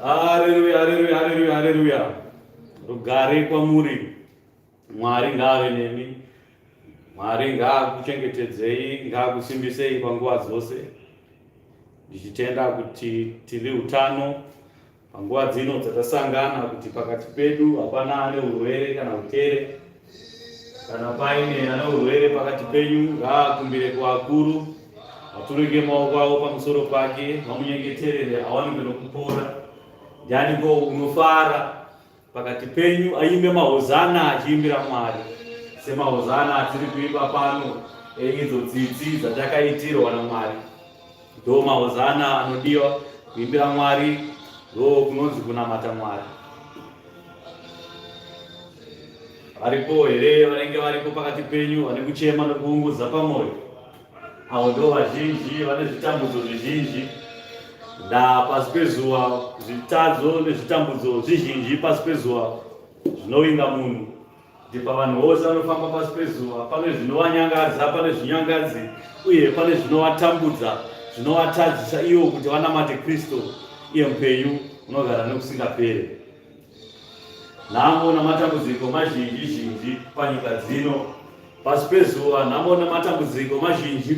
Haleluya, haleluya, haleluya, haleluya. Rugare kwamuri. Mwari ngaave nemi. Mwari ngaakuchengetedzei, ngaakusimbisei panguva dzose. Ndichitenda kuti tiri utano panguva dzino dzatasangana kuti pakati pedu hapana ane urwere kana utere. Kana paine ane urwere pakati penyu ngaakumbire kuvakuru vaturike maoko avo pamusoro pake vamunyengeterere awanikwe nokupora. Ndianiko unofara pakati penyu aimbe mahozana achiimbira Mwari semahozana atiri kuimba pano eidzo tsitsi dzatakaitirwa naMwari. Ndo mahozana anodiwa kuimbira Mwari, ndo kunonzi kunamata Mwari. Varipo here vanenge varipo pakati penyu vane kuchema nokuungudza pamwoyo? Avo ndo vazhinji vane zvitambudzo zvizhinji ndaa pasi pezuva, zvitadzo nezvitambudzo zvizhinji pasi pezuva zvinovinga munhu. Kuti pavanhu vose vanofamba pasi pezuva pane zvinovanyangadza, pane zvinyangadzi uye pane zvinovatambudza, zvinovatadzisa ivo kuti vanamate Kristu iye mupenyu unogara nokusingaperi. Nhamo namatambudziko mazhinji zhinji panyika dzino pasi pezuva, nhamo namatambudziko mazhinji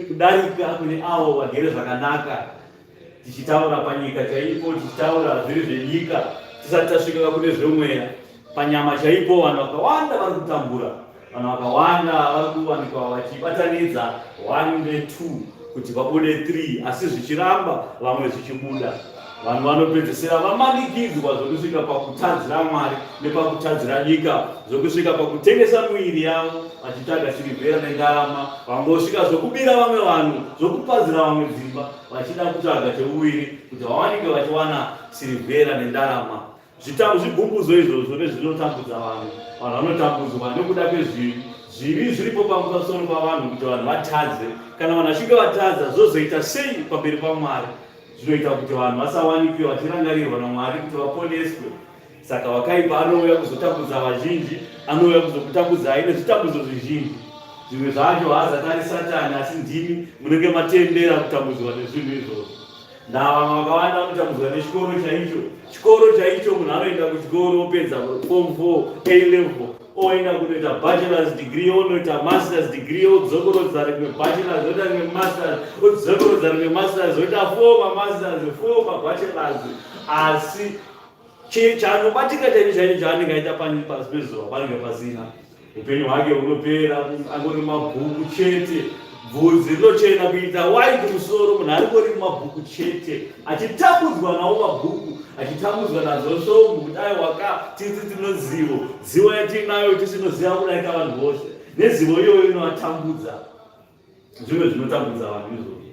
kudarika kune avo vagere zvakanaka. Tichitaura panyika chaipo, tichitaura zviri zvenyika, tisati tasvika kune zvemweya. Panyama chaipo vanhu vakawanda vari kutambura, vanhu vakawanda vari kuwanikwa vachibatanidza 1 ne2 kuti vabude 3 asi zvichiramba vamwe zvichibuda. Vanhu vanopedzisira vamanikidzwa zvokusvika pakutadzira Mwari nepakutadzira nyika, zvokusvika pakutengesa miviri yavo vachitsvaga sirivhera nendarama, vangosvika zvokubira vamwe vanhu, zvokupazira vamwe dzimba vachida kutsvaga cheuviri kuti vawanike vachiwana sirivhera nendarama. Zvigumbuzo izvozvo nezvinotambudza vanhu. Vanhu vanotambudzwa nekuda kwezvivi. Zvivi zviripo pamusoro pavanhu kuti vanhu vatadze. Kana vanhu vachinge vatadza, zvozoita sei pamberi paMwari? Zvinoita kuti vanhu vasawanikwe vachirangarirwa naMwari kuti vaponeswe. Saka wakaipa anouya kuzotambudza vazhinji, anouya kuzokutambudzai nezvitambudzo zvizhinji. Zvimwe zvacho haazati ari Satani, asi ndimi munenge matendera kutambudzwa nezvinhu izvozvo. Ndaa vamwe vakawanda vanotambudzwa nechikoro chaicho. Chikoro chaicho munhu anoenda kuchikoro opedza form 4 A level oenda kunoita bachelors degree onoita masters degree odzokorodza rimwe bachelors oita rimwe masters odzokorodza rimwe masters oita four mamasters four mabachelors asi chanobatika chaicho chaicho chaanenge aita pasi pezuva panenge pasina. Upenyu hwake hunopera angori mabhuku chete. Bvudzi rinochena kuita white musoro, munhu arikori mumabhuku chete, achitambudzwa nawo mabhuku, achitambudzwa nadzo svomhu kuti aiwaka tisi tinozivo zivo yatiinayo tisinoziva kudarika vanhu vose, nezivo iyoyo inovatambudza. Zvimwe zvinotambudza vanhu izvozvo.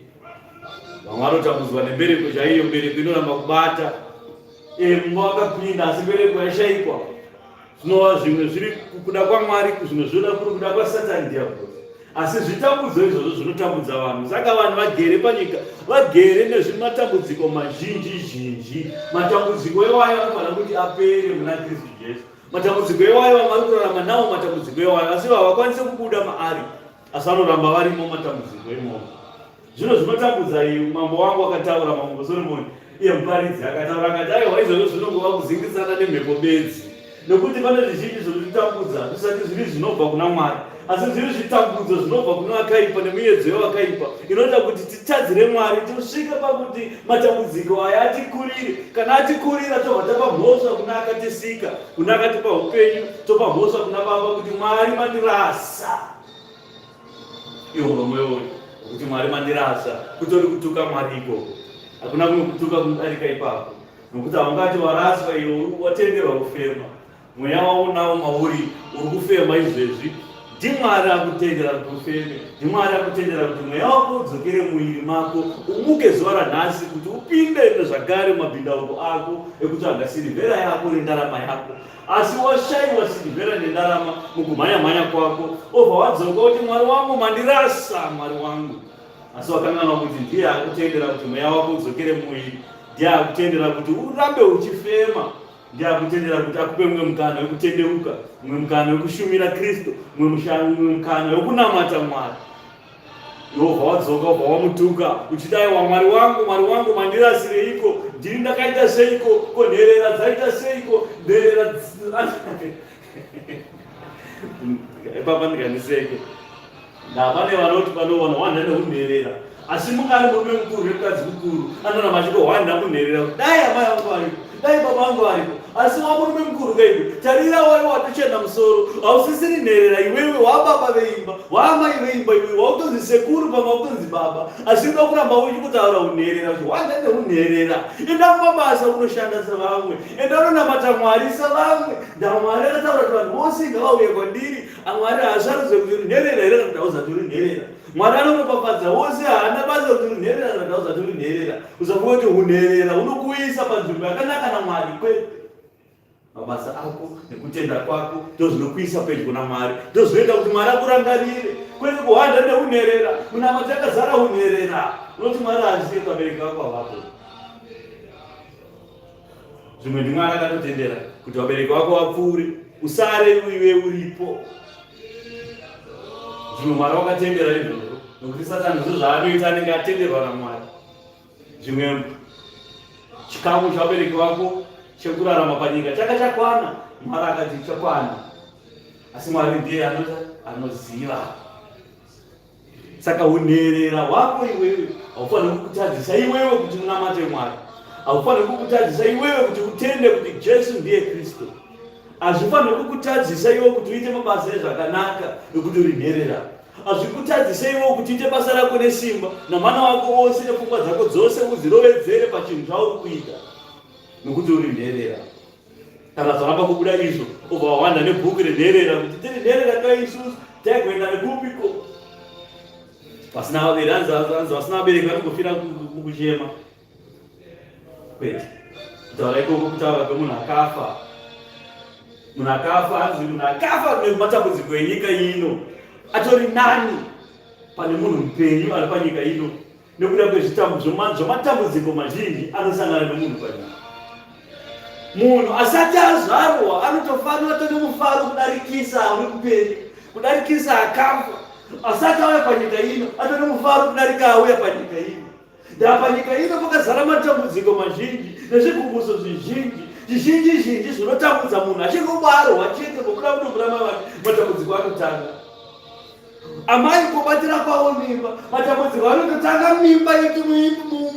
Vamwe vanotambudzwa nembereko chaiyo, mbereko inoramba kubata. E, mumba wakapinda asi mbereko yashaikwa. Zvinova zvimwe zviri kuda kwaMwari, zvimwe zvinoda kuri kuda kwaSatani dhiabhorosi. Asi zvitambudzo izvozvo zvinotambudza vanhu. Saka vanhu vagere panyika vagere nezvimatambudziko mazhinji zhinji. Matambudziko iwayo anofanira kuti apere muna Kristu Jesu. Matambudziko iwayo vamwe vari kurarama nawo matambudziko iwayo, asi havakwanisi kubuda maari. Asi vanoramba varimo matambudziko imomo. Zvino zvinotambudza iyi mambo wangu akataura mambo Solomoni iye muparidzi akataura akati aiwa izvozvo zvinongova kuzingisana nemhepo bedzi nokuti pane zvizhinji zvinotitambudza zvisati zviri zvinobva kuna Mwari asi zviri zvitambudzo zvinobva kune vakaipa nemiyedzo yevakaipa inoita kuti titadzire Mwari tosvika pakuti matambudziko aya atikurire kana atikurira tobva tapa mhosva kuna akatisika kuna akatipa upenyu topa mhosva kuna baba kuti Mwari mandirasa iwo muromo iwoyo wekuti Mwari mandirasa kutori kutuka Mwari ikoko hakuna kumwe kutuka kunodarika ipapo nokuti haungati waraswa iwe watenderwa kufema mweya waunawo mauri uri kufema izvezvi ndiMwari akutendera kuti ufeme ndiMwari akutendera kuti mweya wako udzokere muviri mako umuke zuva ranhasi kuti upinde zvakare mumabhindauko ako ekutsvaga sirivhera yako nendarama yako Asi washaiwa sirivhera nendarama mukumhanya-mhanya kwako, obva wadzoka woti, Mwari wangu, mandirasa, Mwari wangu. Asi wakanganwa kuti ndiye akutendera kuti mweya wako udzokere muviri, ndiye akutendera kuti urambe uchifema, ndiye akutendera kuti akupe mumwe mukana wekutendeuka, mumwe mukana wekushumira Kristu, mumwe mukana wekunamata Mwari. Iwe wobva wadzoka wobva wamutuka uchiti aiwa Mwari wangu, Mwari wangu mandirasireiko? Ndini ndakaita seiko? Ko nherera dzaita seiko? Nherera ipapa ndikandiseke. Ndapane vanoti panowana hwanda neunherera asi mungari murume mukuru nemukadzi mukuru anoramba achitohwanda kunherera kuti dai amai vangu varipo dai baba vangu varipo asi wamurume mukuru kaiwe tarira waiwe watochena musoro hausisiri nherera iwewe wababa veimba waamai veimba iwewe wautonzi sekuru pamwe wautonzi baba asi uda kuramba uchikutaura unherera kuti hwanda neunherera enda kumabasa unoshanda sevamwe enda unonamata Mwari sevamwe ndamwari akataura kuti vanhu vose ngavauye kwandiri amwari haasarudze kuti uri nherera here kana kuti hauzati uri nherera Mwari anoropafadza wose, haana basa kuti uri nherera kana kuti hauzati uri nherera. Usafunga kuti hunherera hunokuisa panzvimbo yakanaka naMwari, kwete. Mabasa ako nekutenda kwako ndozvinokuisa pedyo naMwari, ndozvinoita kuti Mwari akurangarire, kwete kuhwanda neunherera. Munamato yakazara hunherera, unoti Mwari hazive vabereki vako havapo. Zvimwe ndiMwari akatotendera kuti vabereki vako vapfuure, usare iwe uripo. Zvimwe Mwari wakatendera izvozvo nokuti Satani ndizvo zvaanoita, anenge atenderwa naMwari. Zvimwe chikamu chavabereki vako chekurarama panyika changa chakwana, Mwari akati chakwana, asi Mwari ndiye anoziva. Saka unherera hwako iwewe haufaniri kukutadzisa iwewe kuti unamate Mwari, haufaniri kukutadzisa iwewe kuti utende kuti Jesu ndiye Kristu. Hazvifaniri kukutadzisa iwe kuti uite mabasa ezvakanaka nokuti uri nherera. Hazvikutadzise iwe kuti uite basa rako nesimba namwana wako wose nepfungwa dzako dzose udzirovedzere pachinhu chauri kuita nokuti uri nherera. Kana zvaramba kubuda izvo obva wawanda nebhuku renherera kuti tiri nherera ka isusu taigoenda nekupiko vasina vabereki hanzi vasina vabereki vanongofira mukuchema kwete kutaura ikoko kutaura kwemunhu akafa munhu akafa hanzi munhu akafa nematambudziko enyika ino atori nani pane munhu mupenyu ari panyika ino nekuda kwezvitambudzo zvematambudziko mazhinji anosangana nemunhu panyika. Munhu asati azvarwa anotofanira tone mufaro kudarikisa uri kupenyu, kudarikisa akafa. Asati auya panyika ino atone mufaro kudarika auya panyika ino. Ndapanyika ino pakazara matambudziko mazhinji nezvigumbuso zvizhinji zvizhinji zhinji zvinotambudza munhu achingobarwa chete ngokuda kudombura mai vake matambudziko anotanga. Amai kubatira kwavo mimba matambudziko anototanga mimba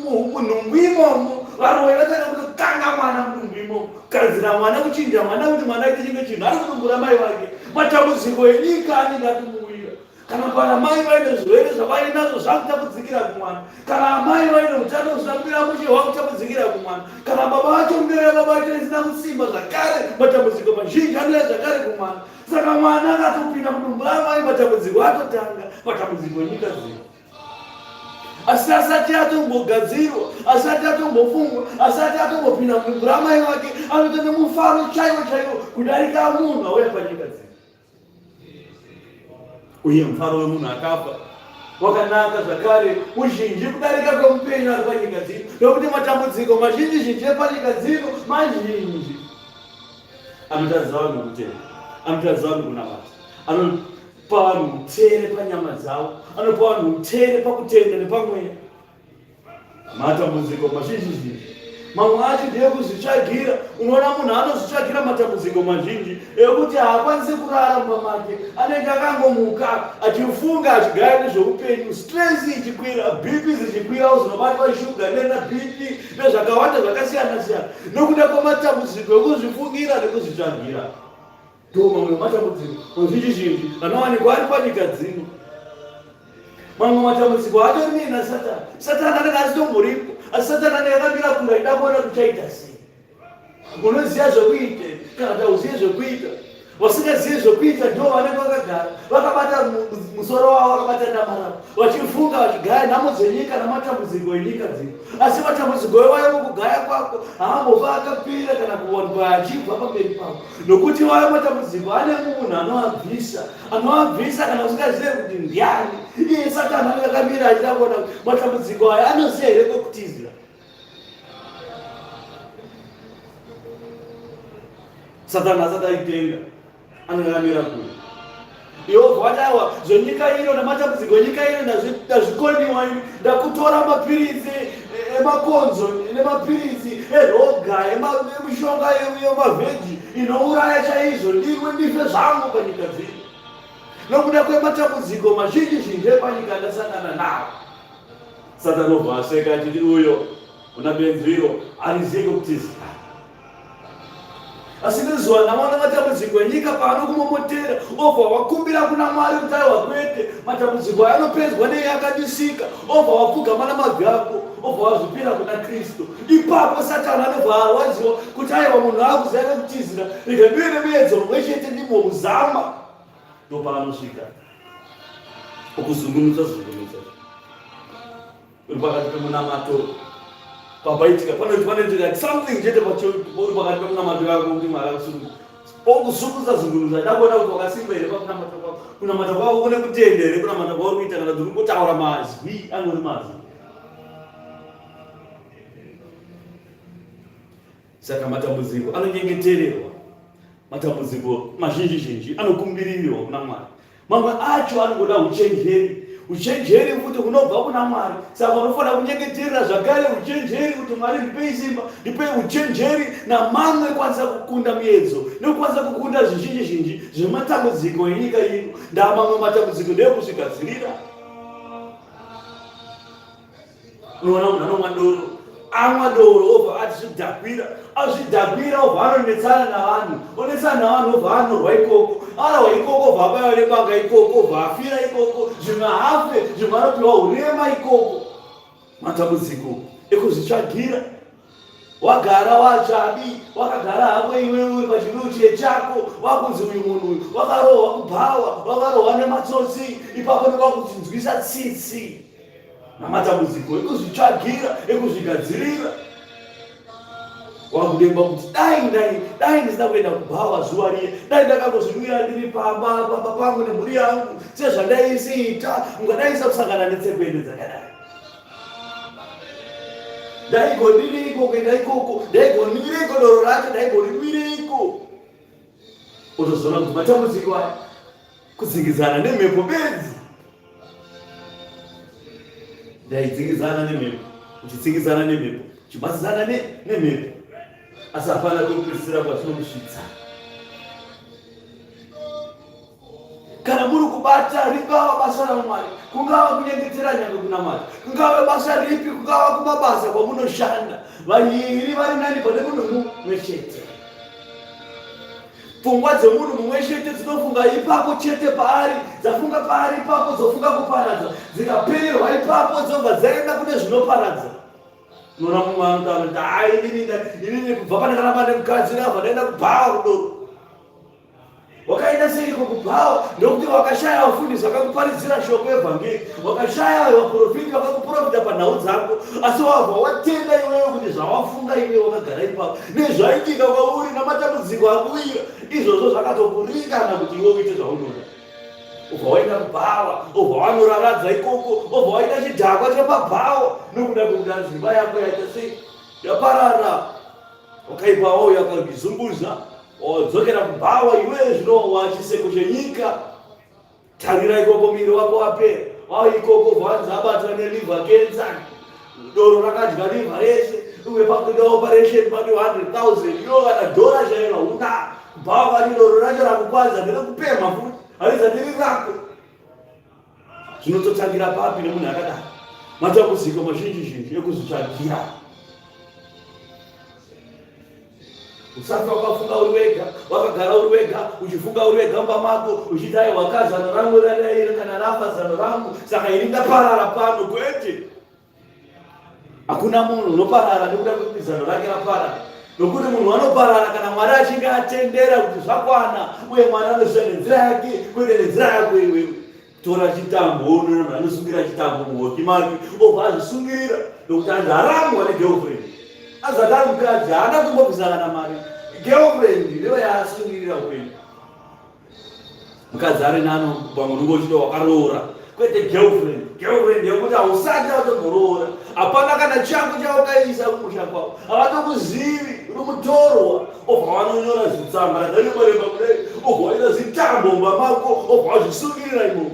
munhumbu imomo varoyi vatanga kutotanga mwana munhumbu imomo kugadzira mwana kuchinja mwana kuti mwana aite chimwe chinhu ari kudumbura mai vake matambudziko enyika anenge atomuwira kana kana mai vaine zvirwere zvavainazvo zvakutapudzikira kumwana kana amai vaine utano husina kumira mushe hwakutapudzikira kumwana kana baba vacho mbero yababa vacho isina kusimba zvakare matambudziko mazhinji anouya zvakare kumwana Saka mwana akatopinda mudumbu ramai matambudziko atotanga, matambudziko enyika dzino. Asi asati atombogadzirwa, asati atombofungwa, asati atombopinda mudumbu ramai vake, anoita nemufaro chaiwo chaiwo kudarika munhu auya panyika dzino. Uye mufaro wemunhu akafa wakanaka zvakare muzhinji kudarika kwemupenyu ari panyika dzino, nokuti matambudziko mazhinji zhinji epanyika dzino mazhinji. Anotadzisa vanhu kutenda, anotadzisa vanhu kunamata, anopa vanhu utere panyama dzavo, anopa vanhu utere pakutenda nepamweya. Matambudziko mazhinji zhinji mamwe acho ndeyekuzvitsvagira. Unoona munhu anozvitsvagira matambudziko mazhinji ekuti haakwanisi kurara mumba make, anenge akangomuka achifunga achigaya nezveupenyu, stress ichikwira, BP zichikwira, uzonobatwa shuga nena BP nezvakawanda zvakasiyana siyana nokuda kwematambudziko ekuzvifungira nekuzvitsvagira. Ndo mamwe matambudziko mazhinji zhinji anowanikwa ari panyika dzino. Mamwe matambudziko atori nei nasatani. Satani anenge asitomboripo, asi satani anenge akamira kure achida kuona kuti uchaita sei. Unoziva zvekuita kana kuti hauzive zvekuita. Vasingazive zvekuita ndo vanenge vakagara vakabata musoro wavo vakabata dama ravo vachifunga vachigaya nhamo dzenyika namatambudziko enyika dzino. Asi matambudziko iwayo mukugaya kwako haambofa akapira kana kuwanikwa achibva pamberi pako, nokuti iwayo matambudziko ane munhu anoabvisa, anoabvisa kana usingazive kuti ndiani. Iye Satani anenge akamira achida kuona kuti matambudziko aya anoziva here kwekutizira. Satani asati aitenga anenge akamira kure. Iwe wati aiwa zvenyika ino nematambudziko enyika ino ndazvikoniwa ini ndakutora mapiritsi emakonzo nemapiritsi eroga emishonga yemavheji inouraya chaizvo ndimwe ndife zvangu panyika dzino nokuda kwematambudziko mazhinji zhinji epanyika ndasangana nawo. Satani obva aseka achiti uyo una benzi iro harizivi kwekutizira. Asi nezuva ndaona matambudziko enyika paanokumomotera, obva wakumbira kuna Mwari kuti aiwa kwete, matambudziko aya anopedzwa nei akandisika, obva wapfugama namabvi ako, obva wazvipira kuna Kristu. Ipapo Satani anobva arwadziwa kuti aiwa munhu akuziva kwekutizira, rega ndive nemuedzo mumwe chete ndimbouzama. Ndopaanosvika okuzungunutsa zungunutsa uri pakati pemunamato pabaitika panoitika something chete uri pakati pemunamato yako kuti Mwari akusunungura okuzunguza zungunuza da kuona kuti wakasimba here pakunamata kwako kunamata kwako kune kutenda here kunamata kwauri kuita kana kuti uri kungotaura mazwi angori mazwi Saka matambudziko anonyengetererwa, matambudziko mazhinji zhinji anokumbiririrwa kuna Mwari. Mamwe acho anongoda uchenjeri, uchenjeri futi hunobva kuna Mwari. Saka unofanira kunyengeterera zvakare uchenjeri kuti Mwari ndipei simba, ndipei uchenjeri namamwe ekwanisa kukunda miedzo nekukwanisa kukunda zvizhinji zhinji zvematambudziko enyika ino. Ndaa mamwe matambudziko ndeyekuzvigadzirira. Unoona munhu anomwa doro, amwa doro obva achizvidhakwira, azvidhakwira obva anonetsana navanhu, onetsana navanhu obva anorwa ikoko, arwa ikoko obva abaiwa nebanga ikoko, obva afira ikoko, zvimwe hafe, zvimwe anopiwa urema ikoko. Matambudziko ekuzvitsvagira wagara watsvabi wakagara hako iwe uri pachiwheelchair chako wakunzi uyu munhu uyu wakarohwa kubhawa wakarohwa nematsotsi ipapo ndokwakuchinzwisa tsitsi namatambudziko ekuzvitsvagira ekuzvigadzirira wakudemba kuti dai dai dai ndisina kuenda kubhawa zuva riye dai ndakangozvinwira ndiri pamba pamba pangu nemhuri yangu sezvandaisiita ungadai isa kusangana netsekwende dzakadai. Ndaigodireiko kuenda ikoko? Ndaigonwireiko doro racho? Ndaigorinwireiko? Otozoona kuti matambudziko aya kudzingidzana nemhepo bedzi. Ndaidzingidzana nemhepo, uchidzingidzana nemhepo, uchibatsidzana nemhepo, asi hapana kwekupedzisira kwatinokusvitsa. Kana muri kubata ringava basa raMwari, kungava kunyengetera nyange kunamata, kungava basa ripi, kungava kumabasa kwamunoshanda, vaviri vari nani pane munhu mumwe chete. Pfungwa dzemunhu mumwe chete dzinofunga ipapo chete paari, dzafunga paari ipapo dzofunga kuparadza, dzikapererwa ipapo dzobva dzaenda kune zvinoparadza. Unoona mumwe anotaura kuti hai inini inini kubva pandakaramba nemukadzi ndakabva ndaenda kubhawa kudoro. Wakaenda seiko kubhawa? Ndokuti wakashaya vafundisi vakakuparidzira shoko evhangeri, wakashaya vaprofiti vakakuprofita panhau dzako, asi wabva watenda iwewe kuti zvawafunga iwewe wakagara ipapo nezvaitika kwauri namatambudziko akuwira, izvozvo zvakatokuringana kuti iwe uite zvaunoda. Ubva waenda kubhawa, ubva wanoraradza ikoko, ubva waita chidhakwa chepabhawa nokuda kwekuti imba yako yaita sei? Yaparara. Wakaipa wauya akazunguza Wadzokera kubhawa iwe zvino wachiseko chenyika. Tarira ikoko miri wako wapera. Wava ikoko vanzi abatwa neliver cancer. Doro rakadya liver rese. Uye pakuda operation pane 100,000. Iwe kana dhora chairo hauna. Kubhawa kwati doro racho rakukwadza nderekupemha futi. Harizati riri rako. Zvinototangira papi nemunhu akadaro? Matambudziko mazhinji zhinji ekuzvitsvagira. Usafa wakafunga uri wega, wakagara uri wega, uchifunga uri wega mumba mako, uchiti aiwa ka zano rangu radairi kana rafa zano rangu, saka ini ndaparara pano. Kwete, hakuna munhu unoparara nekuda kwekuti zano rake raparara, nokuti munhu anoparara kana Mwari achinge atendera kuti zvakwana, uye Mwari anozviita nenzira yake kwete nenzira yako iwewe. Tora chitambo woona munhu anosungira chitambo muhoki make obva azvisungirira nokuti anzi arambwa negirlfriend. Azati ari mukadzi haana kumbobvisa kana mari. Girlfriend ndiyo yaasungirira upenyu. Mukadzi ari nano pamwe unenge uchida wakaroora kwete girlfriend. Girlfriend yekuti hausati watomboroora, hapana kana chako chawakaisa kumusha kwako, havatokuzivi, uri mutorwa. Obva wanonyora zvitsamba rakareba kudai, obva waita zvitambo mumba mako, obva wazvisungirira imomo.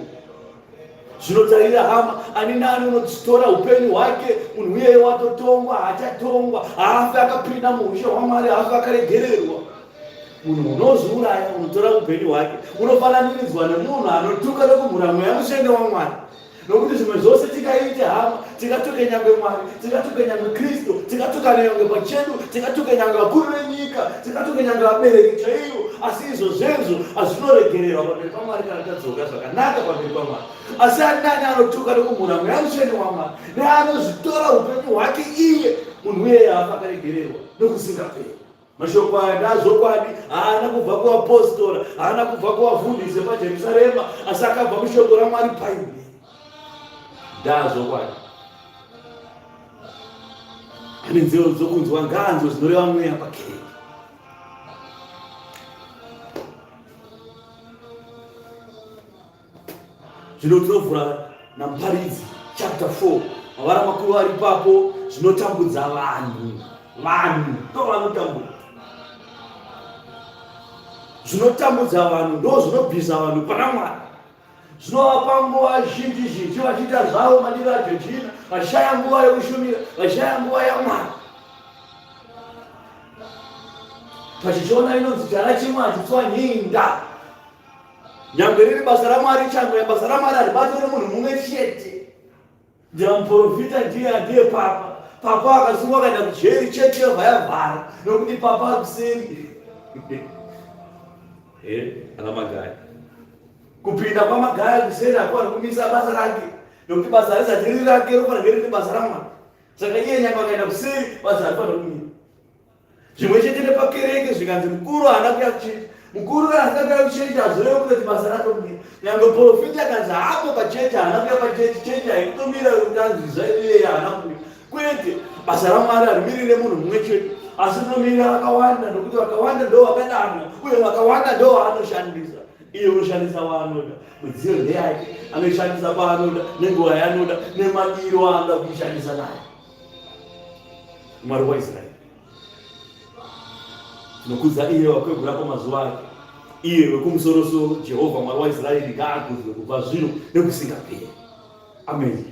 Zvinotarira hama, ani nani unotora upenyu hwake, munhu iyeye watotongwa, haachatongwa, haafi akapinda muushe hwaMwari, haafi akaregererwa. Munhu unozviuraya, unotora upenyu hwake, unofananidzwa nemunhu anotuka nokumhura mweya mutsvene waMwari. Nokuti zvimwe zvose tingaite hama, tingatuke nyangwe Mwari, tingatuke nyangwe Kristu, tingatuka nyangwe pachedu, tingatuke nyangwe vakuru venyika, tingatuke nyangwe vabereki chaivo, asi izvo zvezvo hazvinoregererwa pamberi paMwari kana tadzoka zvakanaka pamberi paMwari. Asi ani nani anotuka nokumhura Mweya Mutsvene waMwari neanozvitora upenyu hwake iye, munhu iyeye haafi akaregererwa nokusingaperi. Mashoko aya ndazvokwadi, haana kubva kuvapostora, haana kubva kuvafundisi vepaJerusarema, asi akabva mushoko raMwari Bhaibheri. Ndazvokwadi. Ane nzeve dzokunzwa ngaanzwe zvinoreva mweya pakereke. Zvino tinovhura naMuparidzi chapter 4 mavara makuru ari ipapo zvinotambudza vanhu vanhu ndo vanotambura zvinotambudza vanhu ndo zvinobvisa vanhu pana Mwari zvinovapa nguva zhinji zhinji vachiita zvavo madiro aJojina vachishaya nguva yokushumira vachishaya nguva yaMwari pachichiona inonzi chara chimwe hachitswanyinda Nyangwe riri basa raMwari changwe basa raMwari haribatwe nemunhu mumwe chete. Ndira muprofita ndiye ndiye papa. Papa akasungwa akaenda kujeri chechi yobva yavhara nokuti papa ari kuseri. Eh, ana Magaya. Kupinda kwaMagaya kuseri hakuwani kumisa basa rake nokuti basa harisati riri rake rofanira riri basa raMwari. Saka iye nyangwe akaenda kuseri basa harifanira kumira. Zvimwe chete nepakereke zvikanzi mukuru haana kuya kuchechi. Mukuru kana asina kuya kuchechi hazvirevi kutoti basa ratomira. Nyangwe profita akanzi haapo pachechi haana kuya pachechi, chechi haikutomira kuti anzi zvaiye haana kuya. Kwete, basa raMwari harimirire munhu mumwe chete, asi rinomirira vakawanda nokuti vakawanda ndo vakadanwa uye vakawanda ndo vaanoshandisa. Iye unoshandisa waanoda, midziyo ndeyake, anoishandisa kwaanoda, nenguva yaanoda, nemadiro aanoda kuishandisa nayo. Mwari waIsraeri. Tinokudza iye wakwegura pamazuva ake, iye wekumusorosoro, Jehovha Mwari waIsraeri ngaakudzwe kubva zvino nekusingaperi. Amen.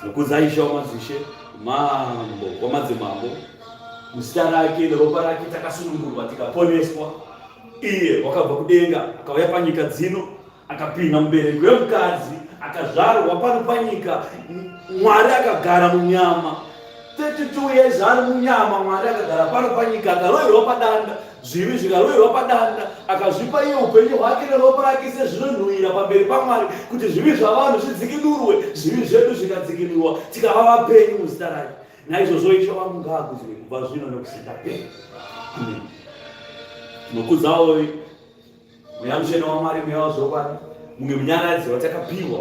Tinokudza Ishe wamadzishe, Mambo wamadzimambo. Muzita rake neropa rake takasunungurwa tikaponeswa. Iye wakabva kudenga akauya panyika dzino akapinda mubereko yemukadzi akazvarwa pano panyika. Mwari akagara munyama 32 years ari munyama. Mwari akagara pano panyika akaroverwa padanda, zvivi zvikaroverwa padanda, akazvipa iye upenyu hwake neropa rake sezvinonhuhwira pamberi paMwari kuti zvivi zvavanhu zvidzikinurwe, zvivi zvedu zvikadzikinurwa tikava vapenyu muzita rake. Naizvozvo Ishe wangu ngaakudzwe kubva zvino nekusingaperi. Amen. Tinokudzawo Mweya Mutsvene waMwari, mweya wazvokwadi, mumwe munyaradzi watakapiwa,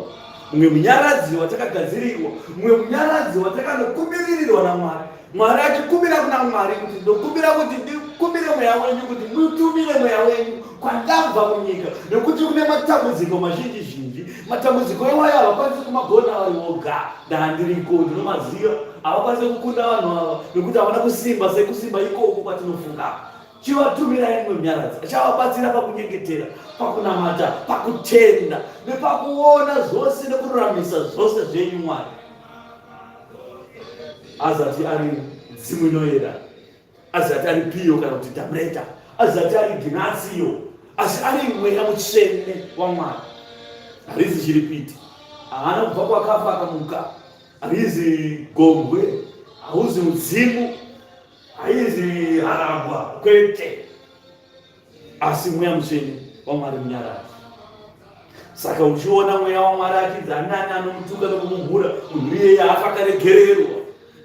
mumwe munyaradzi watakagadzirirwa, mumwe munyaradzi watakanokumbiririrwa naMwari. Mwari achikumbira kuna Mwari kuti ndokumbira kuti ndikumbire mweya wenyu kuti mutumire mweya wenyu kwandabva munyika, nekuti kune matambudziko mazhinji zhinji. Matambudziko iwayo havakwanisi kumagona vari voga, ndaandiriko ndinomaziva. Havakwanisi kukunda vanhu ava nekuti havana kusimba sekusimba ikoko kwatinofunga. Chivatumirai mumwe munyaradzi achavabatsira pakunyengetera, pakunamata, pakutenda nepakuona zvose nekururamisa zvose zvenyu Mwari. Azati ari dzimu inoyera, azati ari Piyo kana kuti Damreta, azati ari Ginasiyo, asi ari mweya mutsvene waMwari. Harizi chiripiti, haana kubva kwakafa akamuka, harizi gombwe, hauzi mudzimu haizi harahwa kwete, asi mweya mutsvene waMwari munyaradzi. Saka uchiona mweya waMwari achinzi anani anomutuka nokumumhura, munhu iyeye afa akaregererwa,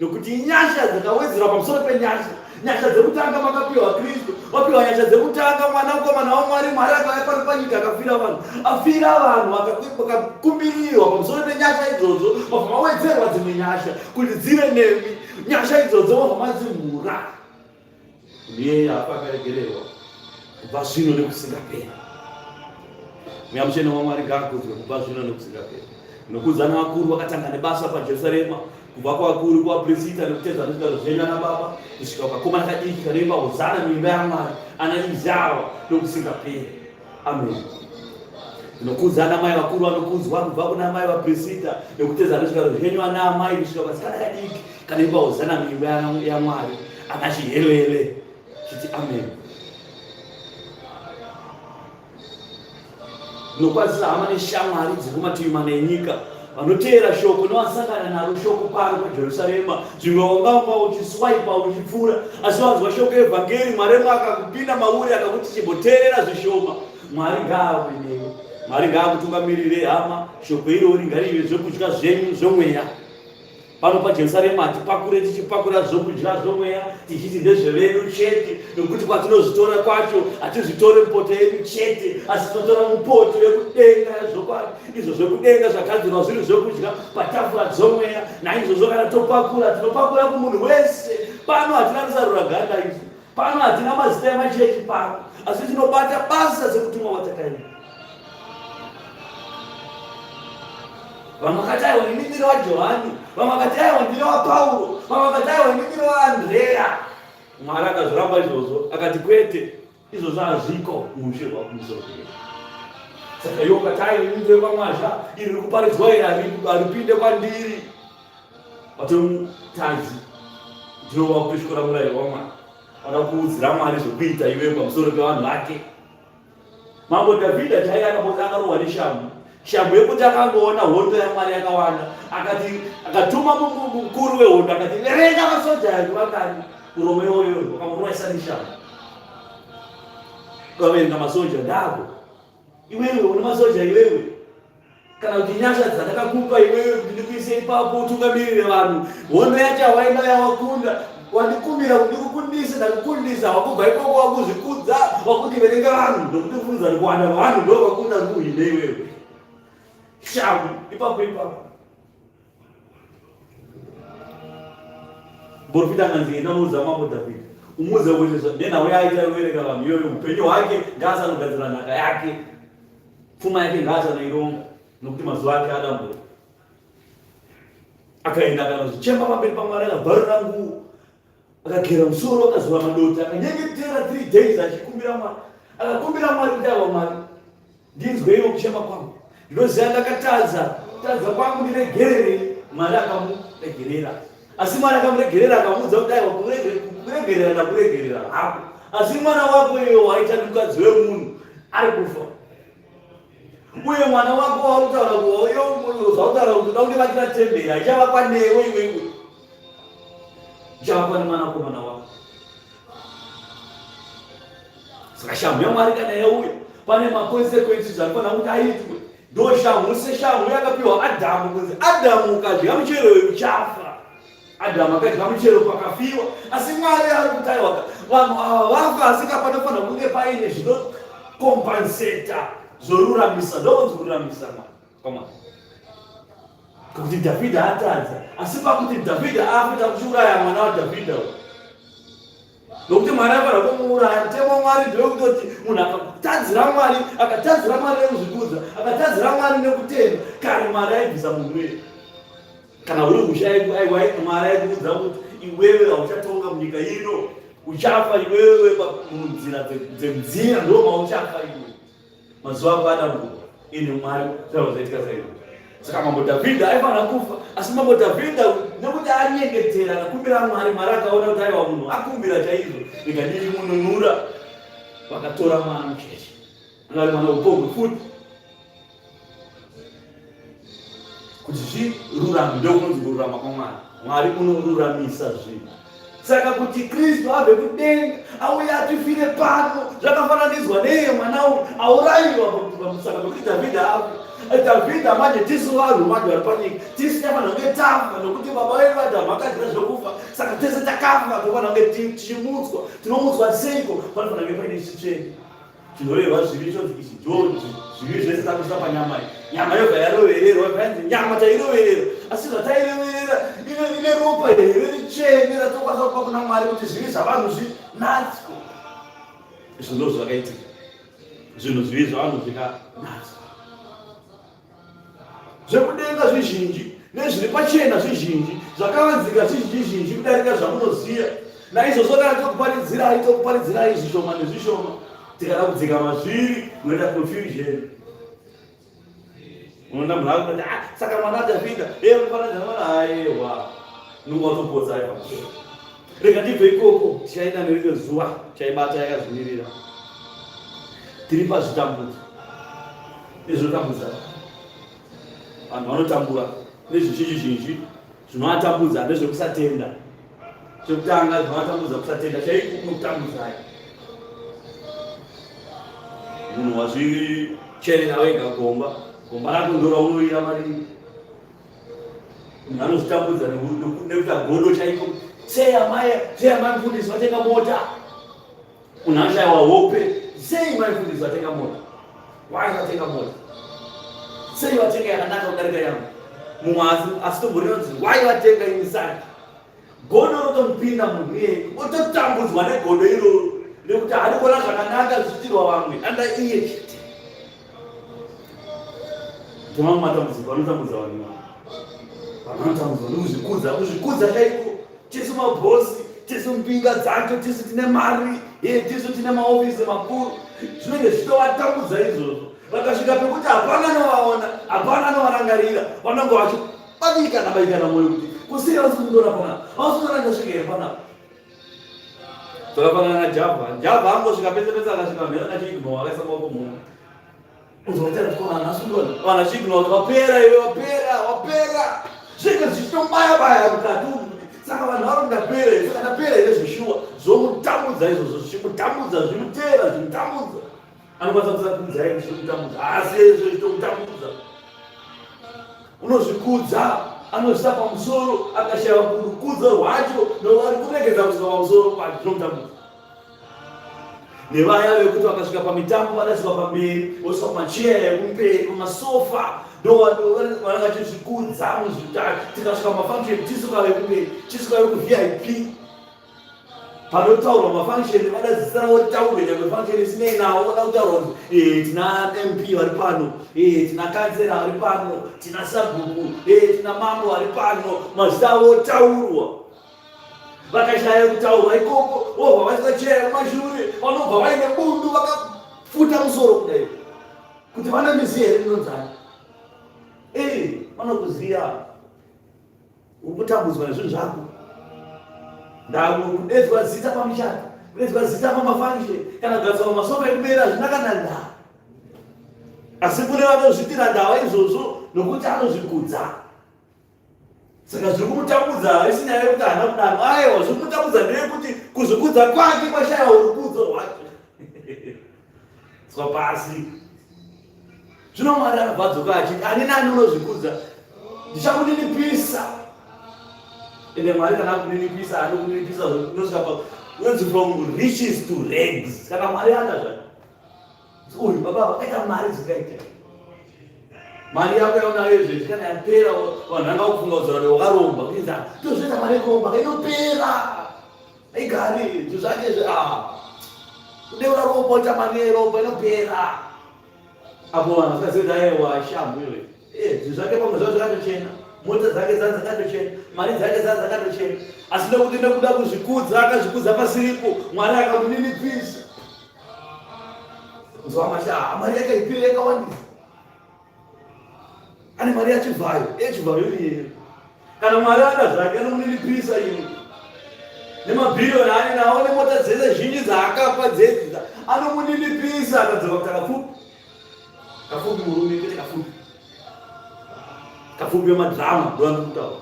nokuti inyasha dzakawedzerwa pamusoro penyasha. Nyasha dzekutanga makapiwa Kristu, wapiwa nyasha dzekutanga mwanakomana waMwari. Mwari akauya pano panyika akafira vanhu, afira vanhu akakumbirirwa pamusoro penyasha idzodzo, mabva mawedzerwa dzimwe nyasha kuti dzive nemi. Nyasha idzodzo wabva madzimhura. Ndiye afa akaregererwa kubva zvino nekusingaperi. Mweya Mutsvene waMwari ngaakudzwe kubva zvino nekusingaperi. Nokudza navakuru vakatanga nebasa paJerusarema, kubva kuvakuru kuvapirisita nekutedza nezvigaro zvenyu ana baba, kusvika kukakomana kadiki kanoimba hozana muimba yaMwari, ana Izawa nokusingaperi. Amen. Ndinokudza ana mai vakuru vanokudzwa kubva kuna mai vaPrisita nekutedza nezvigaro zvenyu ana amai kusvika kasikana kadiki kanoimba hozana muimba yaMwari ana chihelele chiti amen. Ndinokwazisa hama neshamwari dziri kumativi mana enyika vanoteera shoko nevasangana naro shoko pano paJerusarema. Zvimwe wanga wanga uchiswaipa uchipfuura, asi wanzwa shoko evhangeri, Mwari akakupinda mauri akakuti chimboteerera zvishoma. Mwari ngaave newe, Mwari ngaakutungamirire hama. Shoko irori ngarive zvokudya zvenyu zvomweya. Pano paJerusarema hatipakure tichipakura zvokudya zvomweya tichiti ndezvevedu chete, nokuti kwatinozvitora kwacho hatizvitore mupoto yedu chete, asi tinotora mupoto yekudenga yazvokwadi. Izvo zvekudenga zvagadzirwa zviri zvokudya patafura dzomweya. Naizvozvo kana topakura, tinopakura kumunhu wese. Pano hatina kusarura ganda isu, pano hatina mazita emachechi pano, asi tinobata basa sekutumwa kwatakaita. Vamwe vakati aiwa ini ndiri waJohani, vamwe vakati aiwa ndiri waPauro, vamwe vakati aiwa ini ndiri waAndreya. Mwari akazviramba izvozvo, akati kwete, izvozvo hazviko muushe hwakumusoro kwedu. Saka iwe ukati aiwa ini ndiri kwaMwazha, iri riri kuparidzwa iri haripinde kwandiri, watomutadzi ndiwe wakutotyora murayiro waMwari, wada kuudzira Mwari zvekuita iwewe pamusoro pevanhu vake. Mambo Dhavhidha chaiye akamboti akarohwa neshamhu, shamhu yekuti akangoona hondo yaMwari yakawanda, akati akatuma mukuru wehondo akati verenga masoja yangu vangani muromo iwoyo wakamurwaisa neshamhu. Ukaverenga masoja ndako iwewe une masoja iwewe kana kuti nyasha dzandakakupa iwewe kuti ndikuise ipapo utungamirire vanhu hondo yacho hawaina yawakunda wandikumbira kuti ndikukundise ndakukundisa wakubva ikoko wakuzvikudza wakuti verenga vanhu ndokuti funza kuwanda vanhu ndo vakunda kuhine iwewe shamu ipapo ipapo Muprofita akanzi enda unoudza mambo Dhavhidhi, umuudze kuti nenhau yaaita yokuverenga vanhu iyoyo, upenyu hwake ngaasanogadzira nhaka yake, pfuma yake ngaasanoironga, nokuti mazuva ake adambura. Akaenda akanozvichema pamberi paMwari, akabvarura nguo, akagera musoro, akazora madota, akanyengetera 3 days achikumbira Mwari. Akakumbira Mwari kuti aiwa Mwari, ndinzweiwo kuchema kwangu, ndinoziva ndakatadza, kutadza kwangu ndiregererei. Mwari akamuregerera. Asi Mwari akamuregerera akamuudza kuti aiwa kuregerera ndakuregerera hako, asi mwana wako iwe waita nemukadzi wemunhu ari kufa uye mwana wako wautaura zvautaura kuti uda kundivakira temberi haichavakwa newe iwewe, ichavakwa nemwanakomana wako. Saka shamhu yaMwari kana yauya pane maconsequences anofanira kuti aitwe. Ndo shamhu seshamhu yakapiwa Adhamu kunzi Adhamu ukadya muchero uyu uchafa. Adhamu akadya muchero pakafiwa, asi Mwari ari kuti aiwa vanhu ava vafa, asi ka panofanira kunge paine zvinokompenseta zvoruramisa, ndokunzi kururamisa Mwari kuti Dhavhidha atadza, asi pakuti Dhavhidha afe takuchiuraya mwana waDhavhidha uyu nokuti Mwari aifanira kumuuraya. Mutemo waMwari ndewekutoti munhu akatadzira Mwari, akatadzira Mwari nekuzvikudza, akatadzira Mwari nekutenda, kare Mwari aibvisa munhu uye kana uri ushe Mwari aikuudza kuti iwewe hauchatonga munyika ino, uchafa iwewe munzira dzenzira ndo mauchafa iwe, mazuva ako adambuka. Ini Mwari zvava zvaitika saizvo. Saka mambo Dhavhidha aifanira kufa, asi mambo Dhavhidha nekuti anyengetera akakumbira Mwari, Mwari akaona kuti aiwa munhu akumbira chaizvo, rega ndichimununura. Vakatora mwana mucheche, anga ari mwana upombwe futi, kuti zvirurame. Ndokunonzi kururama kwaMwari. Mwari unoruramisa zvinhu. Saka kuti Kristu abve kudenga auye atifire pano zvakafananidzwa neiye mwana uyu aurayiwa pamusaka pekuti Dhavhidha afe. Dhavhidha manje tisu vanhu manje vari panyika tisu tafanira kunge tafa nokuti baba vedu Adhamu akadya zvekufa, saka tese takafa, tofanira kunge tichimutswa. Tinomutswa seiko? Panofanira kunge paine chitsvene chinoreva zvivi chonzi ichi ndo zvivi zvese takuisa panyama iyi, nyama yobva yarovererwa, zvainzi nyama tairoverera, asi zvatairoverera ine ropa here ritsvene ratokwanisa kupa kuna Mwari kuti zvivi zvavanhu zvinatswe? Izvo ndo zvakaitika, zvinhu zvivi zvavanhu zvikanatswa. Zvekudenga zvizhinji nezviri pachena zvizhinji, zvakavanzika zvizhinji zhinji kudarika zvamunoziva. Naizvozvo kana tokuparidzirai, tokuparidzirai zvishoma nezvishoma. Tikada kudzika mazviri munoita confusion. Unoona munhu akuti ah, saka mwana Dhavhidha iye mufananidza mwana, aiwa, unonga watopotsa aiwa. Rega ndibve ikoko, tichaenda nerimwe zuva, chaibata yakazvimirira. Tiri pazvitambudzo nezvinotambudza vanhu, vanotambura nezvizhinji zhinji zvinovatambudza ndezvekusatenda. Chekutanga zvinovatambudza kusatenda chaiko kunokutambudzai. Munhu wazvicherera wega gomba, gomba rako ndoraunoira mariri. Munhu anozvitambudza nekuita godo chaiko. Sei amai, sei amai mufundisi vatenga mota? Munhu anoshaiwa hope. Sei mai mufundisi vatenga mota? Why vatenga mota? Sei vatenga yakanaka kudarika yangu? Mumwe asitomborina kuti why vatenga ini saki. Godo rotomupinda munhu iyeye, ototambudzwa negodo iroro nekuti haari kuona zvakanaka zvichiitirwa vamwe, anda iye chete. Ndimamwe matambudziko anotambudza vanhu, vanhu vanotambudzwa nekuzvikudza, kuzvikudza chaiko. Tisu mabhosi, tisu mbinga dzacho, tisu tine mari, tisu tine maofisi makuru. Zvinenge zvichitovatambudza izvozvo. Vakasvika pekuti hapana anovaona, hapana anovarangarira, vanonge vachibatikana batikana mwoyo kuti kusei vasi kundora panapa, vasi kundora ndasvika here panapa. Zvakafanana naJava. Java angosvika pese pese, akasvika mhera nachiignowa, akaisa maoko muhomwe. Vana chignot wapera iwe, wapera, wapera, zvinenge zvichitobaya baya mukati umu. Saka vanhu vari ndapera here, saka ndapera here zveshuwa? Zvomutambudza izvozvo, zvichimutambudza, zvimuteera, zvimutambudza. Anokwanisa kusakuudzai kuti zvichimutambudza, asi izvo zvichitomutambudza. Unozvikudza, anozvisa pamusoro, akashaiwa rukudzo rwacho novari kuregedza kusvika pamusoro pacho, zvinomutambudza. Nevaya vekuti vakasvika pamitambo vanoiswa pamberi, voiswa pamacheya ekumberi, pamasofa, ndovanenge vachizvikudza muzvitari. Tikasvika pamafunction tisu kave kumberi, tisu kave kuVIP. Panotaurwa mafunction vada zita ravo ritaurwe nyangwe function isinei nawo vada kutaurwa kuti eh, tina MP vari pano, eh, tina kansela vari pano, tina sabhuku, eh, tina mambo vari pano, mazita avo otaurwa. Vakashaya kutaurwa ikoko vobva vaiswa cheya kumashure, vanobva vaine bundu vakafuta musoro kudai kuti vanondiziva here ndinonzani? Eh, vanokuziva. Uri kutambudzwa nezvinhu zvako. Ndakudedzwa zita pamuchato, kudedzwa zita pamafunction, kana kugadzwa pamasofa ekubera hazvina kana ndaa. Asi kune vanozvitira ndava izvozvo nokuti anozvikudza. Saka zviri kumutambudza haisi nyaya yekuti haana kudaro. Aiwa, zviri kumutambudza ndeyekuti kuzvikudza kwake kwashaya rukudzo rwake. Tswa pasi. Zvino Mwari anobva adzoka achiti ani nani unozvikudza ndichakuninipisa. Ende Mwari kana akuninipisa anokuninipisa unosvika pa unonzi from riches to rags. Saka Mwari ada zvake. Uyu baba vakaita mari dzikaita. Mari yako yaunayo izvezvi kana yapera vanhu vanga kufunga kudzora kuti wakaromba. Kuinza tozviita mari yekuromba inopera. Haigari zvinhu zvake izvi ah. Kudeura ropa uita mari yeropa inopera. Apo vanhu vasingazivi kuti aiwa shamhu iyoyo. Eh, zvinhu zvake pamwe zvavo zvakatochena. Mota dzake dzaa dzakatochena, mari dzake dzaa dzakatochena. Asi nekuti nekuda kuzvikudza akazvikudza pasiripo, Mwari akamuninipisa. Nzwa masha, ah, mari yake ipiri yakawandisa. Ane mari yachivhayo, yechivhayo iyeyo. Kana Mwari ada zvake anomuninipisa iwe. Nemabhiriyoni aane nawo nemota dzese zhinji dzaakapa dzedzi anomuninipisa akadzoka kuita kapfupi. Kapfupi murume kwete kapfupi. Kapfupi wemadrama ndoandikutaura.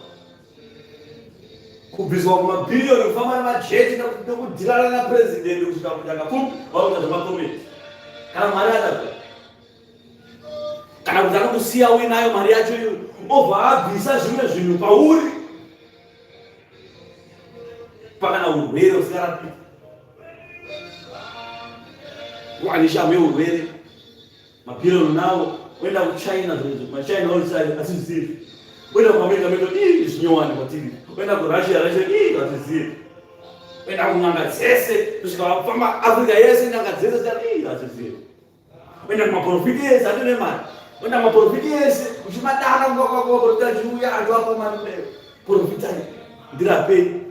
Kubviswa kumabhiriyoni kufamba nemajeti nekudhirana napresident kusvika kuita kapfupi vakuita zvemakomedi. Kana Mwari ada zvake. Kana kuti anokusiya uinayo mari yacho iyo obva abvisa zvimwe zvinhu pauri pakana urwere usingarapiki wane shamhu yeurwere mabhiriyoni nawo oenda kuchina machina asizivi oenda kuamerica america ii zvinyowani kwatiri oenda kurussia russia ii hatizivi oenda kun'anga dzese kusvika vafamba africa yese n'anga dzese ii hatizivi Kuenda kumaprofiti ese atine mari. Kuenda kumaprofiti ese uchimadana nguva kwako maprofiti achiuya achiwapa mari kudai. Profitai ndirapei.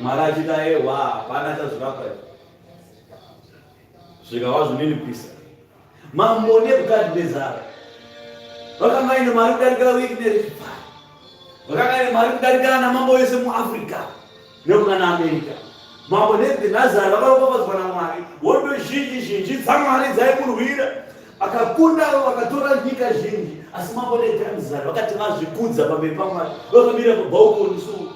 Mwari achiti aiwa hapana achazvirapa izvi. Svika wazvininipisa. Mambo Nebhukadhinezari vakanga vaine mari kudarika wiki nerifari. Vakanga vaine mari kudarika ana mambo wese muAfrica. Nekunana America. Mambo Nebhukadhinezari vakaropafadzwa naMwari. Hondo zhinji zhinji dzaMwari dzaimurwira. Akakunda vakatora nyika zhinji. Asi mambo Nebhukadhinezari vakati vazvikudza pamberi paMwari. Vakamira pabhaukoni so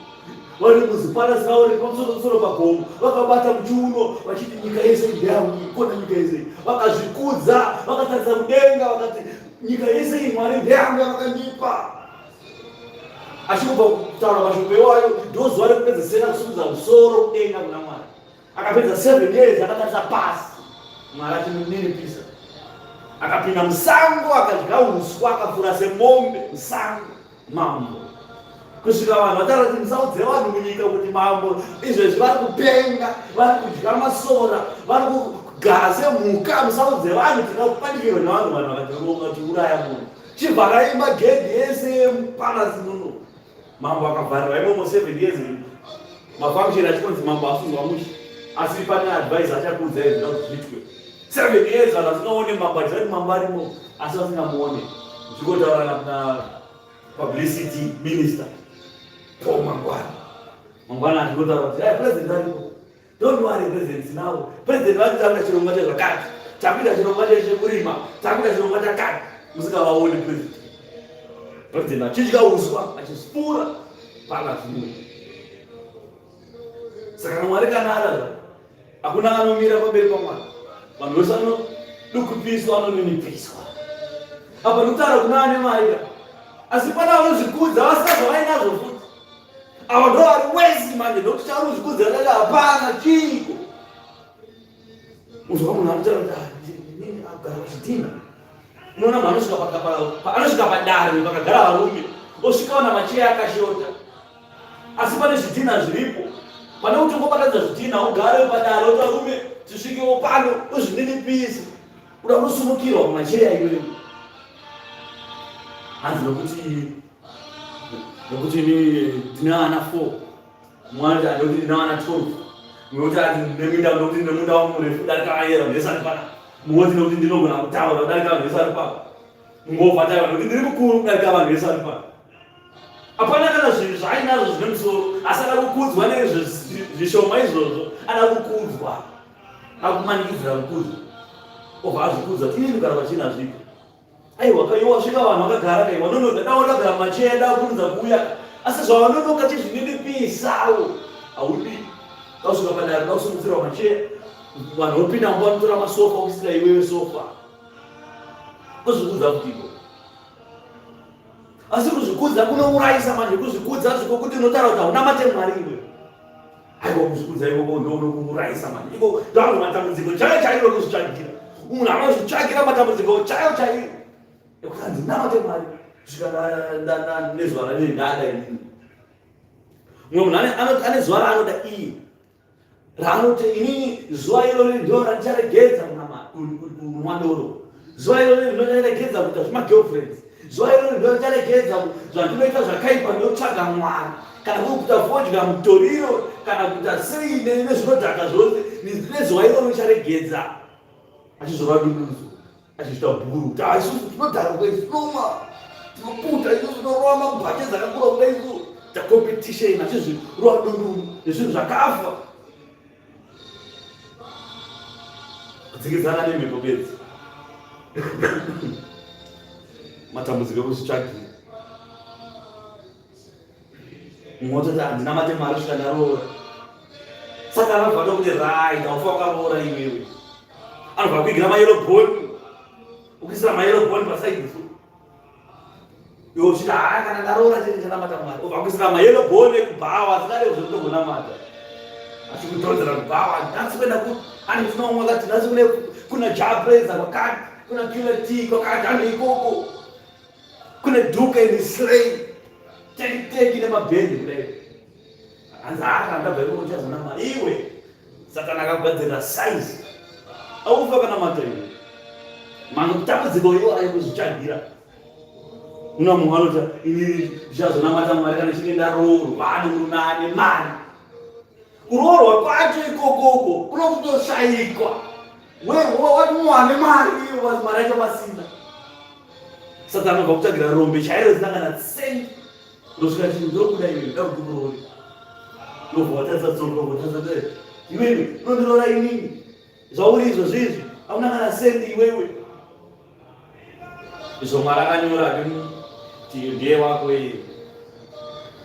vari muzipalasi ravo riri pamusoro pagomo vakabata muchiuno vachiti nyika yese ndeyangu ikona nyika yese vakazvikudza vakatarisa mudenga vakati nyika yese iyi Mwari ndeyangu yavakandipa Achingobva kutaura mashoko iwayo, ndozuva rekupedzesera kusimudza musoro kudenga kuna Mwari. Akapedza 7 years akatarisa pasi, Mwari achimuninipisa. Akapinda musango akadya uswa akapfura semombe musango mambo kusvika vanhu vataura kuti musaudze vanhu munyika kuti mambo izvezvi vari kupenga vari kudya masora vari kugara semhuka musaudze vanhu tingapanikirwe nevanhu vanhu vakatironga tiuraya munhu Chivharai magedhi ese emupalasi muno. Mambo akavharirwa imomo 7 years. Mafunction achikonzi mambo asunzwa mushe. Asi pane advice achakuudza izvi kuti zviitwe. 7 years vanhu vasingaone mambo achiziva kuti mambo arimo asi vasingamuone. Zvikotaura na publicity minister Paul Mangwana. Mangwana achikotaura kuti hey, president ariko. Don't worry president tinawo. President vati takuita chirongwa chezvakati. Takuita chirongwa chekurima. Takuita chirongwa chakati. Musingavaoni president. President achidya uswa achisipura pana zvimwe. Saka Mwari kana ada hakuna anomira pamberi paMwari. Vanhu vese vanodukupiswa vanoninipiswa. Apa ndikutaura kuna ane mari ka. Asi pana vanozvikudza vasina zvavainazvo futi. Ava ndo vari wesi manje nokuti chauri kuzvikudzira chacho hapana chiiko. Uzwa munhu anotaura kuti ah, inini agara pachidhina. Unoona munhu anosvika anosvika padare pakagara varume osvika ona macheya akashota asi pane zvidhina zviripo. Pane kuti ungobatanidza zvidhinha ugare padare woti varume tisvikewo pano uzvininipise. Uda kunosumukirwa kumacheya iwewe. Hanzi nokuti nokuti ini ndine vana 4. Mwana kuti andoti ndine vana 12. Mumwe kuti ati ndine minda nokuti ndine munda wangu murefu kudarika vayera vanhu vese vari pana. Mumwe kuti nokuti ndinogona kutaura kudarika vanhu vese vari pano. Mumwe wobva ataura nokuti ndiri mukuru kudarika vanhu vese vari pano. Hapana kana zvinhu zvaainazvo zvine musoro asi ada kukudzwa nezvishoma izvozvo ada kukudzwa akumanikidzira kukudzwa obva azvikudza kuti ini kugara pachina hazvipo aiwa kaiwa wasvika vanhu vakagara kaiwa nonoka da wakagara macheya da kurudza kuuya asi zvavanonoka chizvininipisawo haudi dausvika padare dausimudzirwa macheya vanhu vopinda mumba vanotora masofa okuisira iwewe sofa kuzvikudza kutiko asi kuzvikudza kunourayisa manje kuzvikudza zvikokuti unotaura kuti hauna mate mwari iwe aiwa kuzvikudza ikoko ndokunokuurayisa manje iko ndoanhu matambudziko chaiyo chaiyo kuzvitsvagira munhu anozvitsvagira matambudziko chaiyo chaiyo ekuti handinamate mwari kusvika nezuva ranei ndada inini mumwe munhu ane zuva raanoda iye raanoti inini zuva irori ndo randicharegedza kunwa doro zuva irori ndo ndicharegedza kuita zvemagirlfriends zuva irori ndo ndicharegedza zvandinoita zvakaipa ndotsvaga mwari kana kuri kuita fodya mutoriro kana kuita sei nezvinodhaka zvose nezuva irori ndicharegedza achizova duduzo achizvita bhuru kuti ah, isusu tinodhaka kuda isu tinomwa tinoputa isu tinorova mabhache dzakakura kuda isu tacompetition achizvirova dundundu nezvinhu zvakafa kudzikidzana nemhepo bedzi matambudziko ekuzvitsvagira mumwe wototi handina mate mari kusvika ndaroora saka anobva atokuti right haufa wakaroora iwewe anobva kuigira mayelo boni ukuisira mayelo boni pasaidi so iwe uchiti haa kana ndaroora chete ndichanamata mwari obva kuisira mayelo boni ekubhawa asingade kuzvekutogonamata achikudhonzera kubhawa nhasi kuenda ku ani tinomwa kati nhasi kune kuna japreza kwakati kuna killer t kwakati ane ikoko kune duka in slay teki nemabhendi kudai hanzi haa ndabva ikoko chazonama iwe satani akakugadzirira size aufa kana mata iwe matambudziko iwo ayo kuzvitsvagira una mumwe anoti ini ndichazonamata mwari kana chinge ndaroorwa nemurume ane mari kuroorwa kwacho ikokoko kunokutoshaikwa wati muwane mari iyo mari yacho pasina saka anobva kutsvagira rombe chairo risina kana cent ndosvika chii ndokuda iwe ndoda kuti kuroore ndobva watarisa tsoka watarisa tsoka iwewe unondiroora inini zvauri izvo zvizvi hauna kana sendi iwewe izvo mwari akanyora kuti ndiye wako iye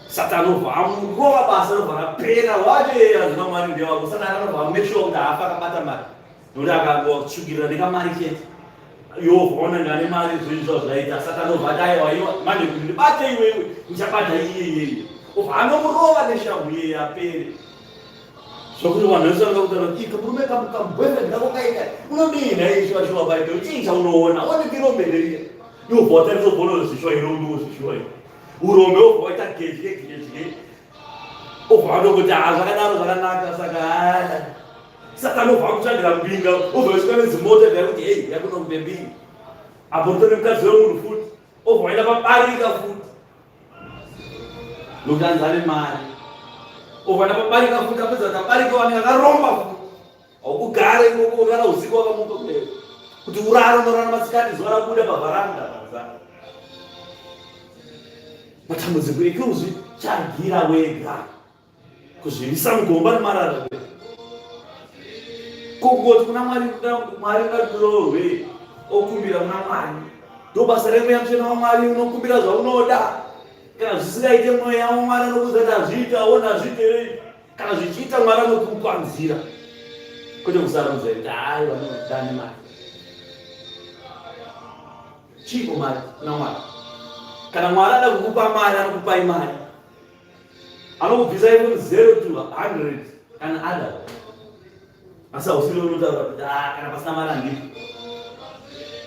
satani obva amurova basa robva rapera wacho iye azvina mwari ndiye wako satani anobva amake sure kuti haafa akabata mari nokuti akangotsvukirira nekamari chete yovona ngane mari zvinhu zva zvaita saka anobva ati aiwa iwa manje kuti ndibate iwewe ndichabata iye iyeye obva anomurova neshamhu iyeye apere zvokuti vanhu vese vanoda kutaura kuti ika murume kamuboyfriend kako kaika unodii nhai shuwa shuwa baito chii chaunoona one tirombe nderiya iwobva watarisa ubona zvishuwa irombe zvishuwa iyo urombe wobva waita gedye gedye obva watongoti haa zvakadaro zvakanaka saka haa saka anobva akutsvagira mbinga obva wasvika nedzimota dai kuti hei yakunombe mbinga apo rutone mukadzi wemunhu futi obva waenda pabarika futi nokuti anzi ane mari obva waenda pabarika futi apedza kuti abarika wani akaromba futi haukugare ikoko urara usiku wakamuka kudai kuti urara unorara masikati zuva rabuda pavharanda matambudziko ekuzvitsvagira wega kuzvivisa mugomba remarara kungoti kuna mwari mwari ngatiroorwe okumbira kuna mwari ndobasa remweya mutsvene wamwari unokumbira zvaunoda kana zvisingaite mweya wamwari anokuudza kuti hazviite aona hazviiterei kana zvichiita mwari anokupa nzira kwete kusarudza kuti hayi vanodani mari chiiko mari kuna mwari kana mwari ada kukupa mari anokupai mari anokubvisa even 0 to 100 kana ada asi hausiri unotaura kuti ah, kana pasina mari handii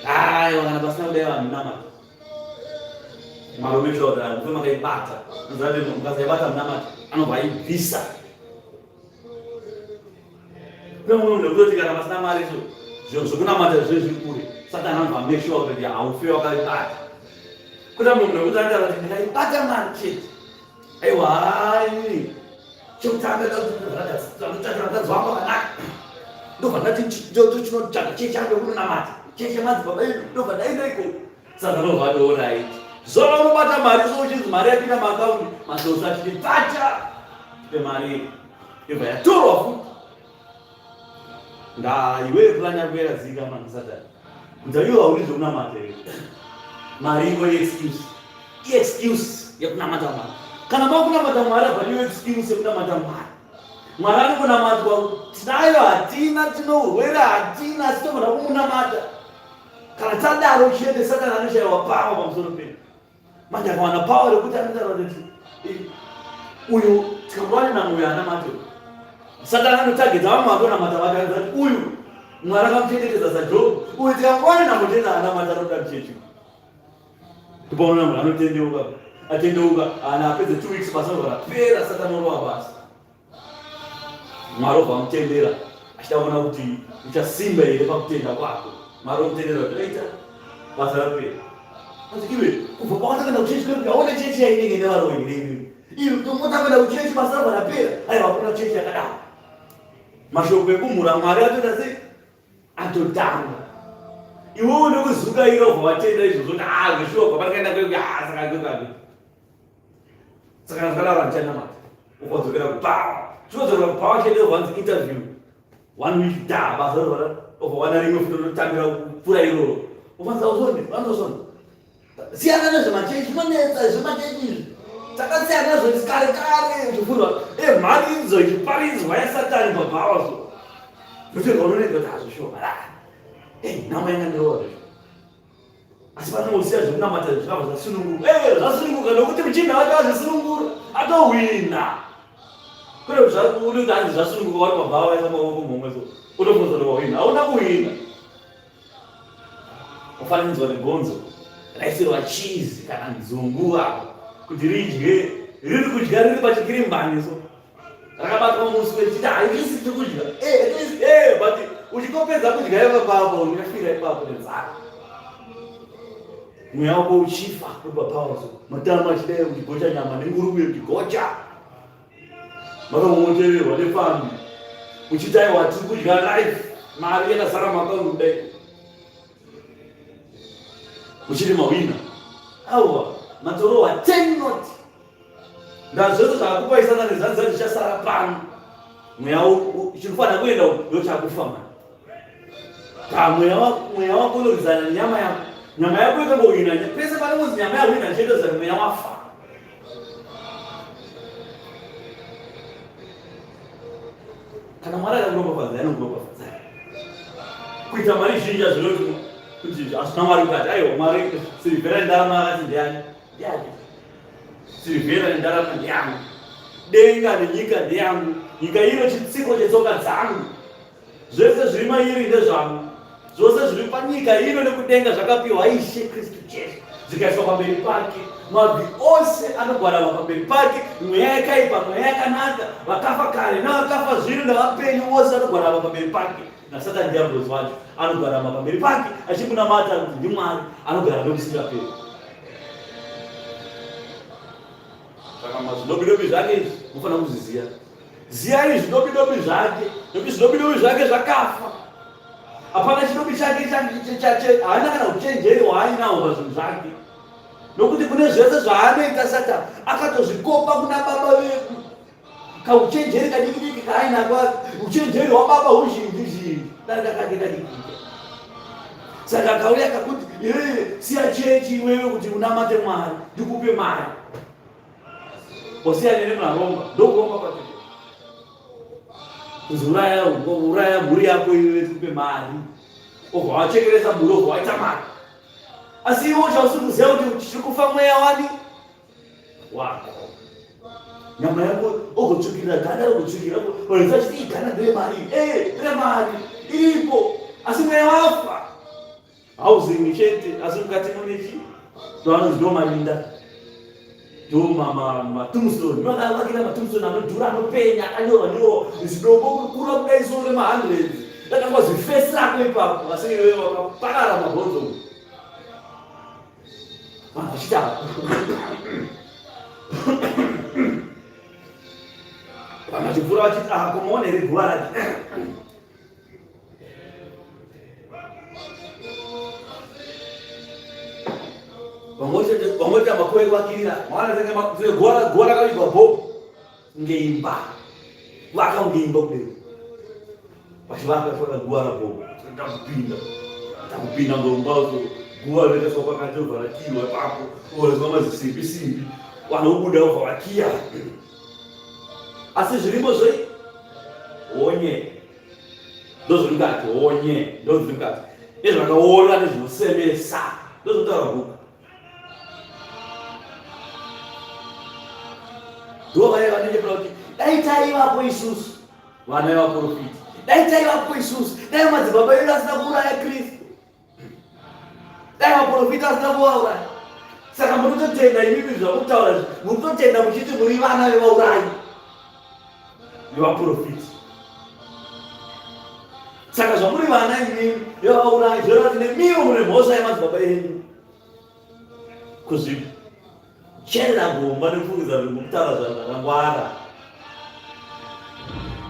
aiwa kana pasina kudai vanhu namata mwari unoita kuti mufe makaibata mukasaibata munamata anobva aibvisa. Kune mumwe munhu wekutoti kana pasina mari so zviro zvekunamata zve zviri kure. Satani anobva make sure kuti haufe wakaibata. Kune mumwe munhu wekuti anotaura kuti ndikaibata mari chete. Aiwa hai. Chekutanga ndakutsvakira mukadzi wangu akanaka. Ndobva ndati chinotsvaka chechi yangu yekunonamata. Chechi yemadzibaba edu ndobva ndaenda ikoko. Saka ndobva ati alright. Zuva unobata mari so uchinzi mari yapinda maakaundi matsotsi achiti bata tipe mari yobva yatorwa futi. Ndaa iwewe plan yako yakadzika mani satani. Kuti iwe haudi zvekunamata iwe. Mari ingori excuse. Excuse yekunamata Mwari. Kana makunamata Mwari hapadiwe excuse yekunamata Mwari. Mwari anokunamatwa tinayo hatina, tino urwere hatina, asi togona kumunamata. Kana tadaro chete Satani anoshaiwa power pamusoro pedu. Manje akawana power rekuti anotaura kuti uyu tikangowana namo uyu anamate uyu. Satani anotagedza vamwe vatonamata vake anotaura kuti uyu Mwari akamuchengetedza saJob. Uyu tikangowana namo chete anamata anoda muchechi. Tupaona munhu anotendeuka atendeuka ana apedze 2 weeks basa rapera Satani orova basa. Mwari obva amutendera achida kuona kuti uchasimba here pakutenda kwako. Mwari omutendera kuti aita basa rapera. Anzi iwe kubva pawatakaenda kuchechi kwedu aone chechi yainenge ine varoyi here iwe. Iwe tongotakaenda kuchechi basa rabva rapera. Aiwa hakuna chechi yakadaro. Mashoko ekumhura Mwari atoita sei? Atotanga. Iwewe nekuzukaira ubva watenda izvozvo kuti ah zveshuwa kubva pandakaenda kwedu ah saka kwedu. Saka zvakadaro handichanamata. Ukadzokera kupower. Chinodzokera kupower chete wanzi interview. One week da basa rora obva wana rimwe futi rotambira kupfuura iroro. Ufanza uzone, ufanza uzone. Siyana nezvemachechi zvinonetsa zvemachechi izvi. Takasiyana nazvo kare kare uchivhurwa. Eh mharidzo ichiparidzwa yaSatani pabhawa so. Zvotega unonetsa kuti hazvishuwa. Eh nhamo yanga ndirova zvezvo. Asi vanongosiya zvekunamata zvikabva zvasununguka. Eh, zvasununguka nokuti muchinda wacho azvisunungura. Atohwina. Kwete kuti hanzi zvasununguka wari pabhawa waisa maoko muhomwe so. Utofunza kuti wahwina. Hauna kuhwina. Wafananidzwa negonzo raisirwa cheese kana nzungu apo kuti ridye riri kudya riri pachikirimbani so. Rakabatwa muswe richiti haisi tiri kudya. Eh, at least eh but uchingopedza kudya ipapo unofira ipapo nenzara. Mweya wako uchifa uri papower so. Matama achidai uchigocha nyama nenguruve uchigocha. Makamomotererwa nepfambi. Uchiti aiwa tiri kudya life. Mari yakazara makaundu kudai. Uchiti mawina. Aiwa matorohwa 10 not. Ndazvose zvaakupai satani zvanzi zvichasara pano. Mweya chinofanira kuenda ndochakufa mani. Ka mweya wako mweya wako unorwisana nenyama yako. Nyama yako ikangohwina pese panongonzi nyama yahwina chete zati mweya wafa. Kana Mwari akakuropafadza anokuropafadza. Kuita mari zhinji hazvinoti kuti hazvina Mwari mukati. Aiwa Mwari sirivhera nendarama akati ndiani? Ndiani? Sirivhera nendarama ndeyangu. Denga nenyika ndeyangu. Nyika ino chitsiko chetsoka dzangu. Zvese zviri mairi ndezvangu. Zvose zviri panyika ino nekudenga zvakapiwa Ishe Kristu Jesu zvikaiswa pamberi pake. Mabvi ose anogwarama pamberi pake, mweya yakaipa, mweya yakanaka, vakafa kare navakafa zvino navapenyu vose vanogwarama pamberi pake. NaSatani diablosi wacho anogwarama pamberi pake achimunamata kuti ndiMwari anogara nokusingaperi. Saka mazvidobidobi zvake izvi mufanira kuzviziva. Ziyai zvidobidobi zvake nekuti zvidobidobi zvake zvakafa. Hapana chidobi chake haana kana uchenjeri hwaainawo pazvinhu zvake nokuti kune zvese zvaanoita Satani akatozvikopa kuna baba vedu kauchenjeri kadikidiki kaainako uchenjeri hwababa huzhinji zhinji darika kake kadikidiki saka akauya kakuti iwewe siya chechi iwewe kuti unamate Mwari ndikupe mari wasiyana nemunhu aromba ndokuromba kwacho kuzi uraya uraya mhuri yako iwewe tikupe mari obva wachekeresa mhuri obva waita mari asi iwe chausiri kuziva kuti chiri kufa mweya wani wako nyama yako ogotsvukirira ganda rogotsvukira oedza chiti iganda nderemari ee remari iripo asi mweya wafa housing chete asi mukati mune chi ndoanonzi ndo marinda. Ndomatombstone vakavakira matombstone anodhura anopenya akanyorwa nyorwa zidombo kukura kudai so remahundreds rakangwa zifesi rako ipapo asi iwewe wakaparara mabhonzo vanhu vachitaura vanhu vachipfuura vachiti ah komaona here guva rake. Vamwe makuva ekuvakirira guva rakavigwa bho kunge imba vaka kunge imba kudero vachivaka faka guva rabho takupinda takupinda ngomba guva rinoiswa pakati robva rakiyiwa ipapo oreswa mazisimbi simbi vanhu vobuda vobva vakiya asi zvirimo zvei honye ndozviri mukati honye ndozviri mukati nezvakaora nezvinosemesa ndozvinotaura bhuku ndo vaya vanonyepera kuti dai taivapo isusu vana vevaprofiti dai taivapo isusu dai madzibaba edu asina kuuraya kristu dai vaprofita asina kuvauraya. Saka murikutotenda imimi zvamukutaura izvi, murikutotenda muchiti muri vana vevaurayi vevaprofiti. Saka zvamuri vana imimi vevaurayi zvoreva kuti nemiwo mune mhosva yemadzibaba enyu kuzvicherera gomba nekufungidza kuti mukutaura zvanhu zvakangwara.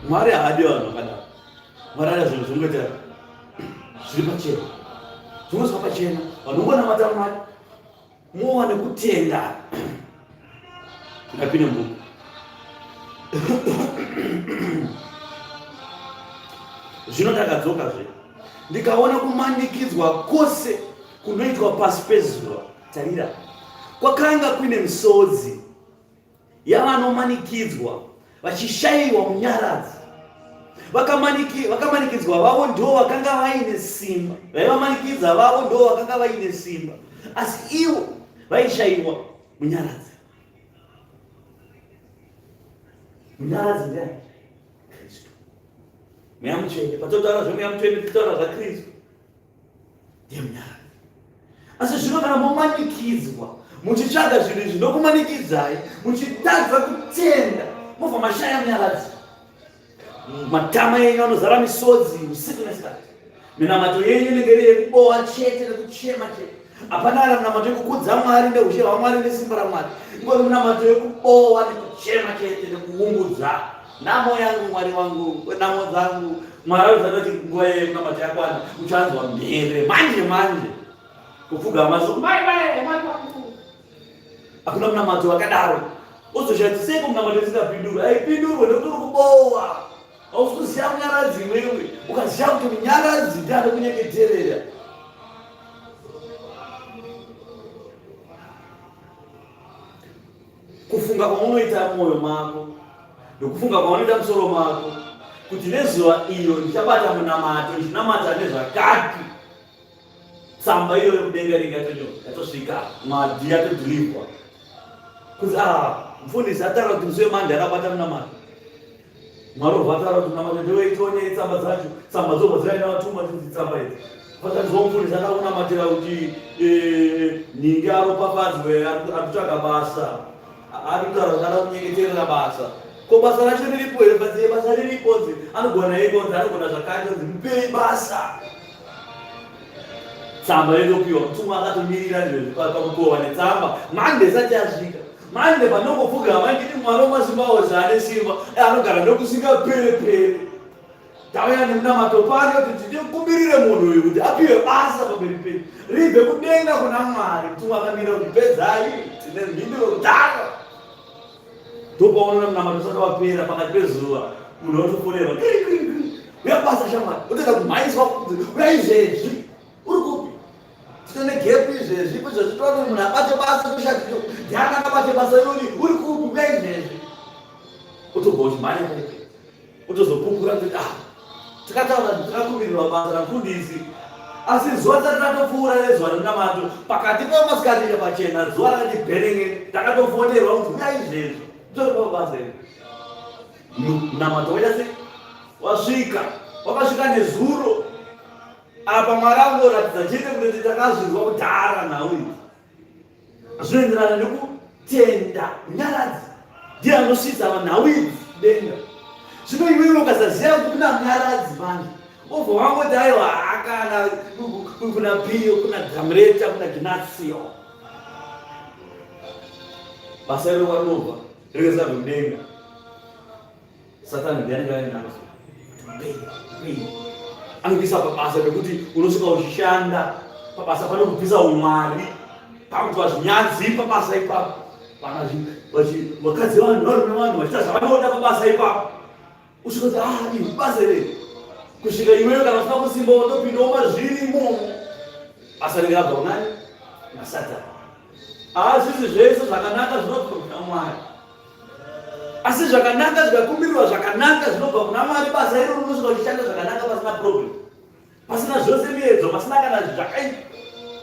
Mwari haadi vanhu vakadaro. Mwari anoda zvinhu zvinongoita zviri pachena, zvinongoiswa pachena, vanhu vongonamata Mwari mova nekutenda. Ndapinda mubhuku zvino ndakadzokazve ndikaona kumanikidzwa kwose kunoitwa pasi pezuva. Tarira, kwakanga kuine misodzi yavanomanikidzwa vachishayiwa munyaradzi. Vakamanikidzwa vavo ndivo vakanga vaine simba, vaivamanikidza vavo ndivo vakanga vaine simba, asi ivo vaishayiwa munyaradzi. Munyaradzi ndiani? Kristu, Mweya Mutsvene. Patotaura zveMweya Mutsvene titaura zvaKristu. Ndiye munyaradzi. Asi zvino kana momanikidzwa muchitsvaga zvinhu izvi ndokumanikidzai muchitadza kutenda mobva mashaya munyaradzi, matama enyu anozara misodzi usiku nesikati, minamato yenyu inenge iri yekubowa chete nekuchema chete. Hapana kana minamato yekukudza Mwari neushe hwaMwari nesimba raMwari, ingori minamato yekubowa nekuchema chete nekuungudza Nhamo yangu Mwari wangu, nhamo dzangu. Mwari anoziva kuti nguva yekunamata yakwana, uchanzwa mhere manje manje. Kupfugama so mai mai Mwari wangu. Hakuna munamato wakadaro. Uzoshaya kuti seiko munamato isingapindurwi? Haipindurwe nekuti uri kubowa. Hausi kuziva munyaradzi iwewe. Ukaziva kuti munyaradzi ndiye anokunyengeterera. Kufunga kwaunoita mumwoyo mako nokufunga kwaunoita musoro mako kuti nezuva iro ndichabata munamato ndichinamata nezvakati, tsamba iyoyo kudenga inenge yatosvika, mwadhi yatodhilivhwa kuti ah, mufundisi ataura kuti musi wemande akabata munamato, Mwari obva ataura kuti munamato ndeweitoonei tsamba dzacho, tsamba dzobva dzaiina vatumwa tidzi tsamba idzi. Vakanzwa mufundisi akakunamatira kuti eh, nhingi aropafadzwe ari kutsvaga basa, ari kutaura kuti ada kunyengeterera basa. Ko basa racho riripo here? Basa basa riripo nzi anogona iko nzi anogona zvakati nzi mupei basa. Tsamba yotopiwa mutumwa akatomirira izvezvi pamukova netsamba mande isati yasvika. Manje panongopfugama nditi Mwari wemasimba ose ane simba eh, anogara nokusingapere pere. Tauya nemunamato pano kuti tikumbirire munhu uyu kuti apiwe basa pamberi penyu ribve kudenga kuna Mwari. Mutumwa akamira kuti pedzai, tine mhinduro kudhara. Ndopaona munamato usati wapera pakati pezuva munhu otofonerwa uya basa shamwari, otoita kumhanyiswa uya izvezvi uri kupi? Tine gap izvezvi izvezvi toda kuti munhu abate basa toshati ndiani akabate basa irori uri kupi uya izvezvi utobva uchimhanya kupi utozopupura kuti ah tikataura takakumirirwa basa ramfundisi asi zuva risati ratopfuura rezuva remunamato pakati pemasikati pachena zuva rakati bherenge takatofonerwa kuti uya izvezvi utori pabasa iri munamato waita sei wasvika wakasvika nezuro Apa Mwari angoratidza chete kuti takazvinzwa kudhara nhau idzi. Zvinoenderana nekutenda Tenda munyaradzi ndiye anosvitsa vanhau idzi denga. Zvino iwewe ukasaziva kuti kuna munyaradzi manje obva wangoti aiwa hakana kuna Pio, kuna Gamreta, kuna Gnatio. Basa iro kwarinobva rinenge risabve mudenga. Satani ndiye anenge ainazo. Anokuisa pabasa pekuti unosvika uchishanda pabasa panokubvisa umwari pakuitwa zvinyadzi pabasa ipapo. Vakadzi vanhu varume vanhu vachiita zvavanoda pabasa ipapo. Usvika kuti ah iri basa iri kusvika iwewe kana usina kusimba wotopindawo mazviri imomo. Basa ringe rabva kunani? NaSatani. Hazvisi zvese zvakanaka zvinobva kuna Mwari. Asi zvakanaka zvikakumbirirwa zvakanaka zvinobva kuna Mwari, basa iroro unosvika uchishanda zvakanaka pasina problem, pasina zvose miedzo, pasina kana zvakaipa.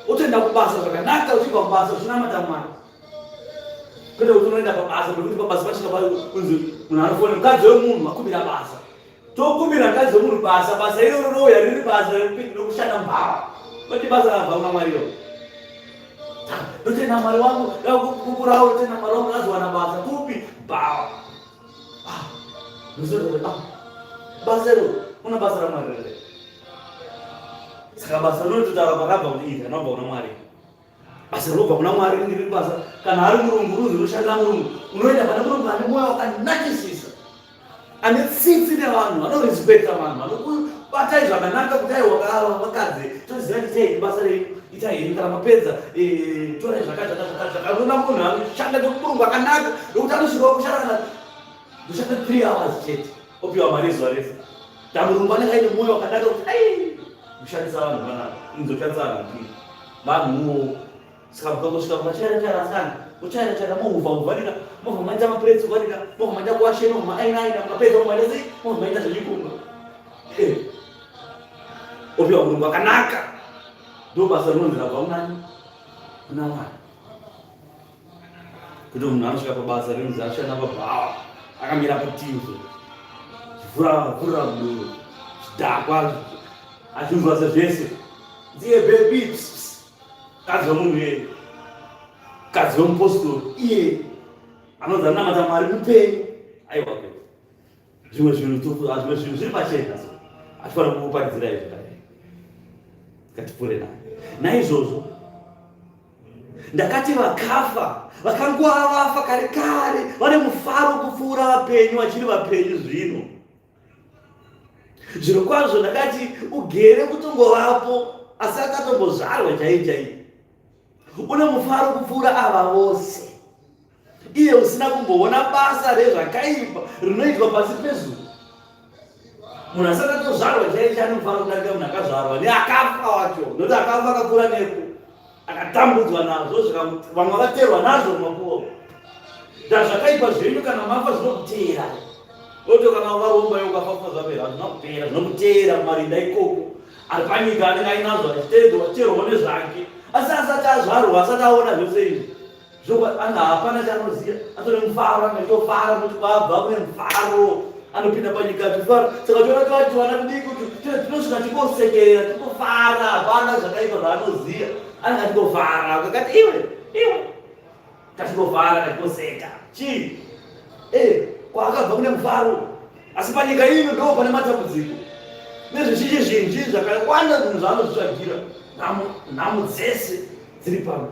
Wotoenda kubasa zvakanaka, uchibva kubasa uchinamata Mwari. Kwete kuti unoenda pabasa pekuti pabasa pasvika kunzi munhu anofona mukadzi wemunhu akumbira basa. Tokumbira mukadzi wemunhu basa, basa iroro rouya riri basa rekushanda mbava. Kwete basa rabva kuna Mwari iroro. Ndotenda Mwari wangu, ndakukurawo ndotenda Mwari wangu ndazowana basa kupi? Bhawa. Ah, ndozoti ah, basa iro una basa raMwari here? Saka basa rinototaura kwakabva kuti iri rinobva kuna Mwari. Basa rinobva kuna Mwari rinenge riri basa kana ari murungu runzi unoshandira murungu unoenda pane murungu ane mwoyo wakanakisisa ane tsitsi nevanhu anorespecta vanhu vanokubatai zvakanaka kuti aiwa vakadzi toziva kuti itai basa renyu itai henyu kana mapedza eh, torai zvakati zvakati zvakati unoona munhu anoshanda nemurungu akanaka nokuti anosvikawo kushanda kana ndoshanda 3 hours chete opiwa mari zuva rese damurungu anenge aine mwoyo wakanaka kuti ai kushandisa vanhu vanaka inzoshandisa vanhu vanhuwo Saka mukangosvika mukachaira chaira asikana, mochaira chaira mohuva huvanika, mobva maita mapuretsi kuvanika, mobva maita kuwashena, mobva maaina aina, mukapedza mobva maita sei, mobva maita zvechikumba. Eh. Opiwa murungu akanaka. Ndo basa rinonzi rabva kunani? Kuna Mwari. Kuti munhu anosvika pabasa rinonzi ashanda pabhawa, akamira patinzo. Vhura vhura muduro. Zvidhakwa achivhura zvese. Ndiye baby. Pss, pss. Mukadzi wemunhu iyeye, mukadzi wemupostori iye anonzi anamata Mwari mupenyu. Aiwa kwete, zvimwe zvinhu zvimwe zvinhu zviri pachena, so hatifanira kukuparidzira izvo ngatipfuure nayo. Naizvozvo ndakati vakafa vakangwara vafa kare kare vane mufaro kupfuura vapenyu vachiri vapenyu zvino. Zvirokwazvo ndakati ugere kutongovapo asi akatombozvarwa chaiye chaiye. Une mufaro kupfuura ava vose. Iye usina kumboona basa rezvakaipa rinoitwa pasi pezuva. Munhu asati atozvarwa chaiye chaiye ane mufaro kudarika munhu akazvarwa neakafa wacho. Nokuti akafa akakura neko. Akatambudzwa nazvo vamwe vakateerwa nazvo mumakuva. Ndazvakaipa zvenyu kana mafa zvinokuteera. Oto kana wakaromba iwe ukafa zvapera hazvina kupera zvinokuteera kumarinda ikoko. Ari panyika anenge ainazvo achiteedzwa achiteerwa nezvake. Asi asati azvarwa asati aona zvose izvi. Zvokwadi anga hapana chaanoziva atore mufaro anotofara nokuti kwabva kune mufaro anopinda panyika achifara saka tiona tivati vana tudiki kuti tinosvika tingosekerera tingofara hapana zvakaipa zvaanoziva anenge achingofara akati iwe iwe kachingofara kachingoseka chii eh, kwaakabva kune mufaro asi panyika ino ndo pane matambudziko nezvizhinji zhinji zvakawanda zvinhu zvaanozvitsvagira nhamo dzese dziri pano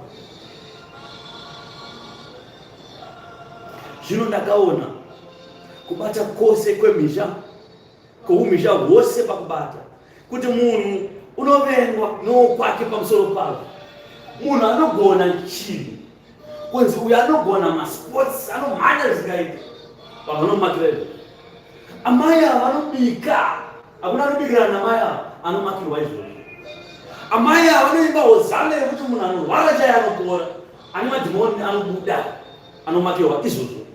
zvino ndakaona kubata kwose kwemhizha kwoumhizha hwose pakubata kuti munhu unovengwa nowokwake pamusoro pazvo munhu anogona chinhu kunzi uyo anogona masports anomhanya zvisingaita vanhu vanomakira izvo amai ava vanobika hakuna anobikirana namai ava anomakirwa izvozvo amai ava vanoimba hozana yekuti munhu anorwara chaiye anopora ane madhimoni anobuda anomakirwa izvozvo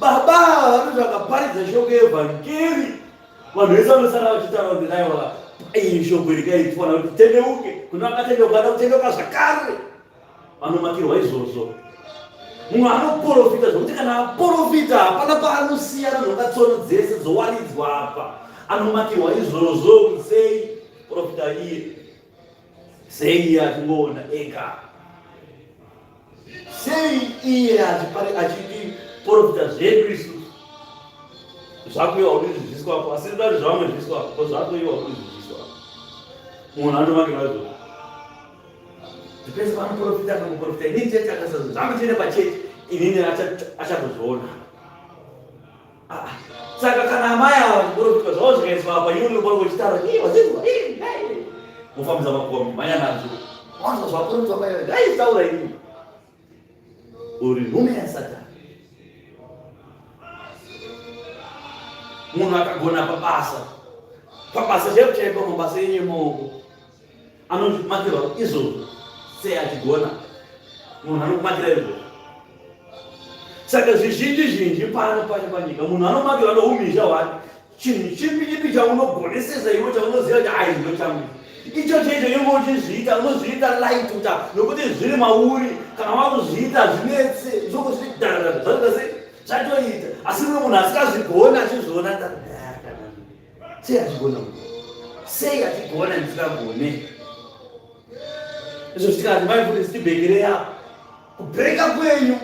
baba ava vanoti vakaparidza shoko yevhangeri vanhu vese vanosara vachitaura kuti dai iyi shoko rikaitwa nakuti tendeuke kune vakatendeuka vada kutendeuka zvakare vanomakirwa izvozvo mumwe anoporofita zvokuti kana aporofita hapana paanosiya nonhonga tsono dzese dzowaridzwa apa anomakirwa izvozvo sei porofita iye sei iye achingoona ega. Sei iye achitiprofita zvedu isusu? Zvako iwe haudi zviziviswa asi ndati zvavamwe zviviswa ko zvako iwe haudi zviziviswa. Munhu anomakirwa izvozvo. Depends panoprofita akangoprofita inini chete akasazo zvangu tiende pachechi inini achatozviona. Ah, ah. Saka kana amai ava vachiprofitwa zvavo zvikaiswa apa iwe unobva uchitaura ii wazvinzwa ii mofambisa makombi manya nazvo wanzwa zvaprofitwa mai ava ngaitaura inini uri nhume yasatani. Munhu akagona pabasa pabasa chaipo chaipo mabasa enyu emaoko Anomakirwa izvozvo sei achigona munhu anokumakira izvozvo saka zvizhinji zhinji pano pacho panyika munhu anomakirwa noumhizha hwake chinhu chipi chipi chaunogonesesa iwe chaunoziva kuti ai ndo changu icho chaicho inenge uchizviita unozviita light kuta nokuti zviri mauri kana wakuzviita zvinetse zvokuzvidharara zvaita sei zvatoita asi mumwe munhu asingazvigoni achizviona Sei achigona? Sei achigona ndisingagone? Izvo zvitikati mai futi zitibhekerei apa. Kubheka kwenyu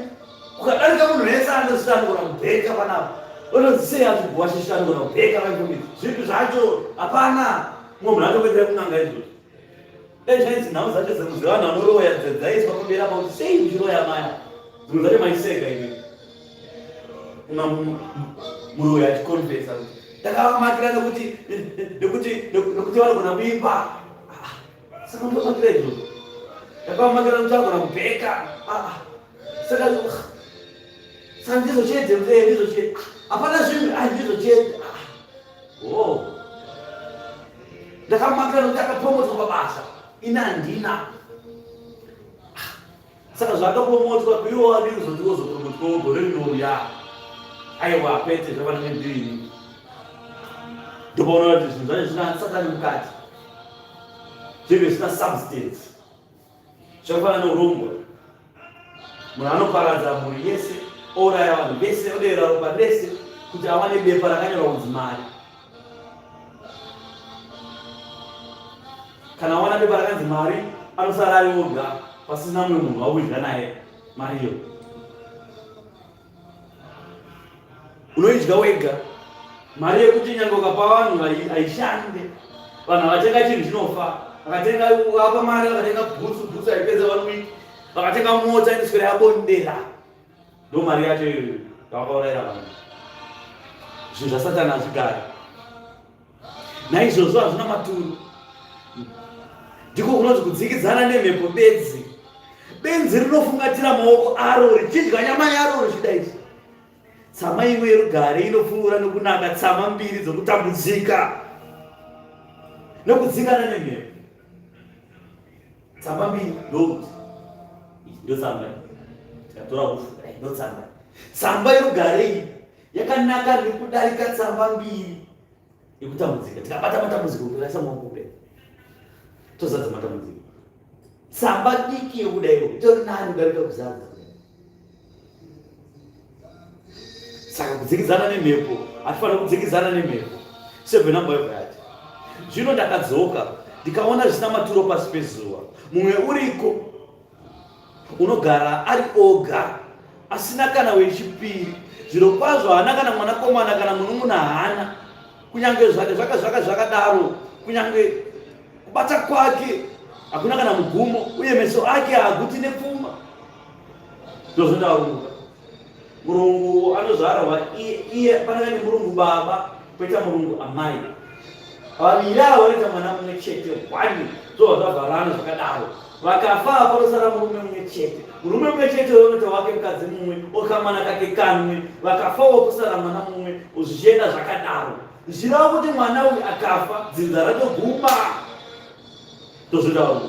kukadarika munhu wese anozvita anogona kubheka panapa. Otonzi sei achigwa shisha anogona kubheka mai futi. Zvipi zvacho hapana. Mumwe munhu atokuendera kun'anga izvozvo. Dai zvainzi nhau dzacho dzevanhu vanoroya dzaiswa pamberi apa kuti sei muchiroya maya. Dzimwe dzacho maiseka imi. Muroyi achikonfesa kuti ndakavamakira nekuti nekuti nekuti vanogona kuimba. Ah, saka ndomakira izvozvo. Ndakavamakira nekuti vanogona kubheka. Ah, ah. Saka saka ndizvo chete ndizvo chete. Hapana zvimwe, ah ndizvo chete. Oh. Ndakamakira nokuti akapromotwa pabasa. Ini handina. Saka zvaakapromotwa iwe wadii kuzoti wozopromotwawo gore rinouya? Aiwa kwete zvafanana ndini. Ndopaona kuti zvinhu zvacho zvina satani mukati. Zvinenge zvisina substance. Zvakafanana neurombwa. Munhu anoparadza mhuri yese, ouraya vanhu vese, odeura ropa rese kuti awane bepa rakanyorwa kunzi mari. Kana awana bepa rakanzi mari, anosara ari oga pasina mumwe munhu waudya naye mari iyo. Unoidya wega mari yekuti nyange ukapa vanhu haishande. Vanhu vakatenga chinhu chinofa, vakatenga apa mari, vakatenga bhutsu, bhutsu haipedza one week, vakatenga mota inoswera yabondera. Ndo mari yacho iyoyo yavakaurayira vanhu. Zvinhu zvasatani hazvigari. Naizvozvo hazvina maturo. Ndiko kunonzi kudzikidzana nemhepo bedzi. Benzi rinofungatira maoko aro richidya nyama yaro richida izvi. Tsama imwe yerugare inopfuura nokunaka tsama mbiri dzokutambudzika nokudzikana nemhepo. Tsamba mbiri ndokuti ndotsamba tikatora ufu ndotsamba. Tsamba yerugare iyi yakanaka nekudarika tsamba mbiri yekutambudzika. Tikabata matambudziko kukaisa maoko kudai tozadza matambudziko. Tsamba diki yekudai itori nani kudarika kuzadza. Saka kudzikidzana nemhepo hatifanira kudzikidzana nemhepo sevenamba yobva yati zvino ndakadzoka ndikaona zvisina maturo pasi pezuva mumwe uriko unogara ari oga asina kana wechipiri zvirokwazvo haana kana mwanakomana kana munun'una haana kunyange zvake zvaka zvaka zvakadaro kunyange kubata kwake hakuna kana mugumo uye meso ake haaguti nepfuma ndozvindaruka murungu anozvarwa iye panenge nemurungu baba poita murungu amai vaviri ava vanoita mwana mumwe chete one zvobva zvavharana zvakadaro vakafa panosara murume mumwe chete murume mumwe chete unoita wake mukadzi mumwe okamwana kake kamwe vakafawo kusara mwana mumwe zvichienda zvakadaro zvichireva kuti mwana uyu akafa dzinza ratoguma ndozvitaura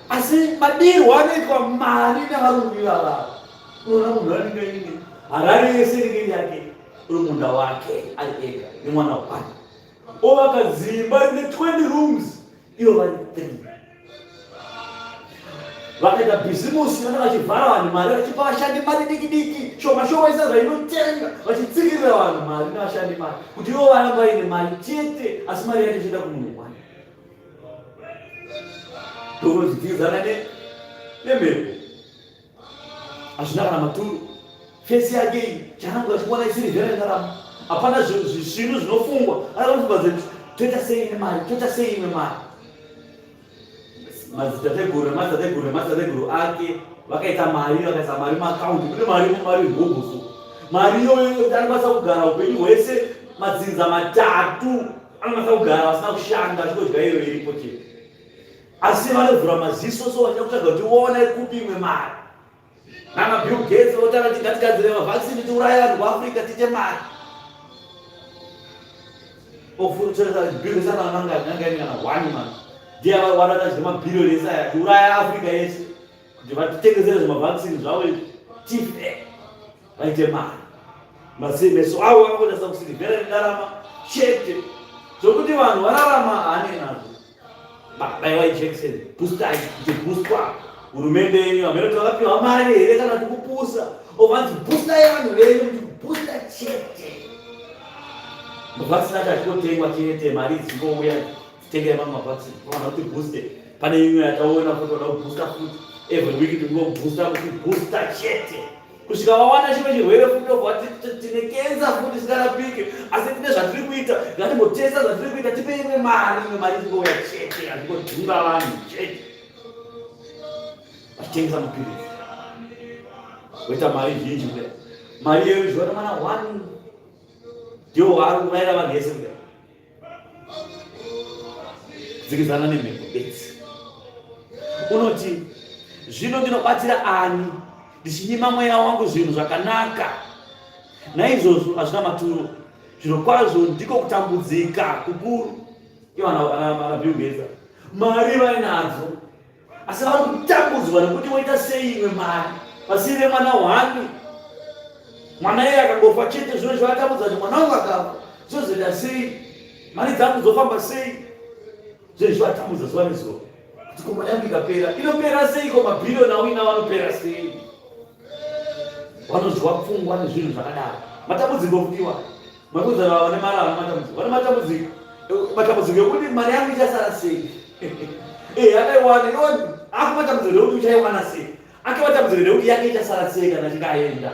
asi madirwo anoitwa mari nevarungu ivava unoona munhu anenge aine harare yese inenge iri yake uri munda wake ari ega nemwana wake ovaka dzimba rine 20 rooms ivo vari 3 vakaita bhizimusi vana vachivhara vanhu mari vachipa vashandi mari diki diki shoma shoma isa zvainotenga vachitsikirira vanhu mari nevashandi mari kuti ivo varamba vaine mari chete asi mari yacho ichienda kumunhu wani Tokudzidzana nemhepo. Hazvina kana maturo. Fesi yake iyi chaanonge achiwana isiri vhera yendarama. Hapana zvisvinu zvinofungwa. Anofunga kuti toita sei nemari, toita sei imwe mari. Madzitateguru nemadzitateguru nemadzitateguru ake vakaita mari, vakaisa mari muakaunti. Kune mari mari hobho so. Mari iyoyo anokwanisa kugara upenyu hwese madzinza matatu anokwanisa kugara vasina kushanda achingodya iyo iripo chete. Asi vanovhura maziso so vachida kutsvaga kuti woona kupi imwe mari. Nana Bill Gates votanga kuti ngatigadzire mavaccine tiuraye vanhu kuAfrica tiite mari. Ofurutsira Bill Gates ana nanga nanga ine kana one man. Ndiye wana tachida mabhiliyoni ese aya tiuraya Africa yese kuti vatitengesere zvimavaccine zvavo izvi tife vaite mari. Meso avo akangotarisa kusirivhera nendarama chete zvokuti vanhu vararama haanei nazvo. Baiwai jekiseni, boostai, kuti boostwa. Hurumende yenyu hameno kuti vakapiwa mari here kana kuti kupusa. Ovanzi boostai vanhu venyu kuti booster chete. Mavaccine acho achingotengwa chete, mari dzingouya dzitengere mamwe mavaccine. Vana kuti booster. Pane imwe yataona futi vada kubooster futi. Every week tinongobooster kuti booster chete. Kusvika vawana chimwe chirwere futi obva tine kenza futi isingarapike asi tine zvatiri kuita ngatimbotesta zvatiri kuita tipe imwe mari imwe mari ingouya chete atingodhunga vanhu chete vachitengesa mapiritsi voita mari zhinji kudai mari iyoyo zviona mana one ndiwo waari kuraira vanhu yese kudai Dzikizana nemhepo bedzi. Unoti, zvino ndinobatsira ani ndichinyima mweya wangu zvinhu zvakanaka? Naizvozvo hazvina maturo. Zvirokwazvo ndiko kutambudzika kukuru. Ivo ana Bill Gates mari vainadzo asi vari kutambudzwa nekuti voita sei imwe mari vasiire mwana hwani mwana iye akangofa chete zvino zvivatambudza kuti mwana wangu akafa zvozoita sei mari dzangu dzofamba sei zvinhu zvivatambudza zuva nezuva kuti ko mari yangu ikapera inopera seiko mabhiriyoni auina vanopera sei vanozwa pfungwa nezvinhu zvakadaro matambudziko fukiwa Makuza vane mari havana matambudziko. Vane matambudziko. Matambudziko ekuti mari yangu ichasara sei? Eh, akaiwana iwo ako matambudziko ekuti uchaiwana sei? Ake matambudziko ekuti yake ichasara sei kana achinge aenda.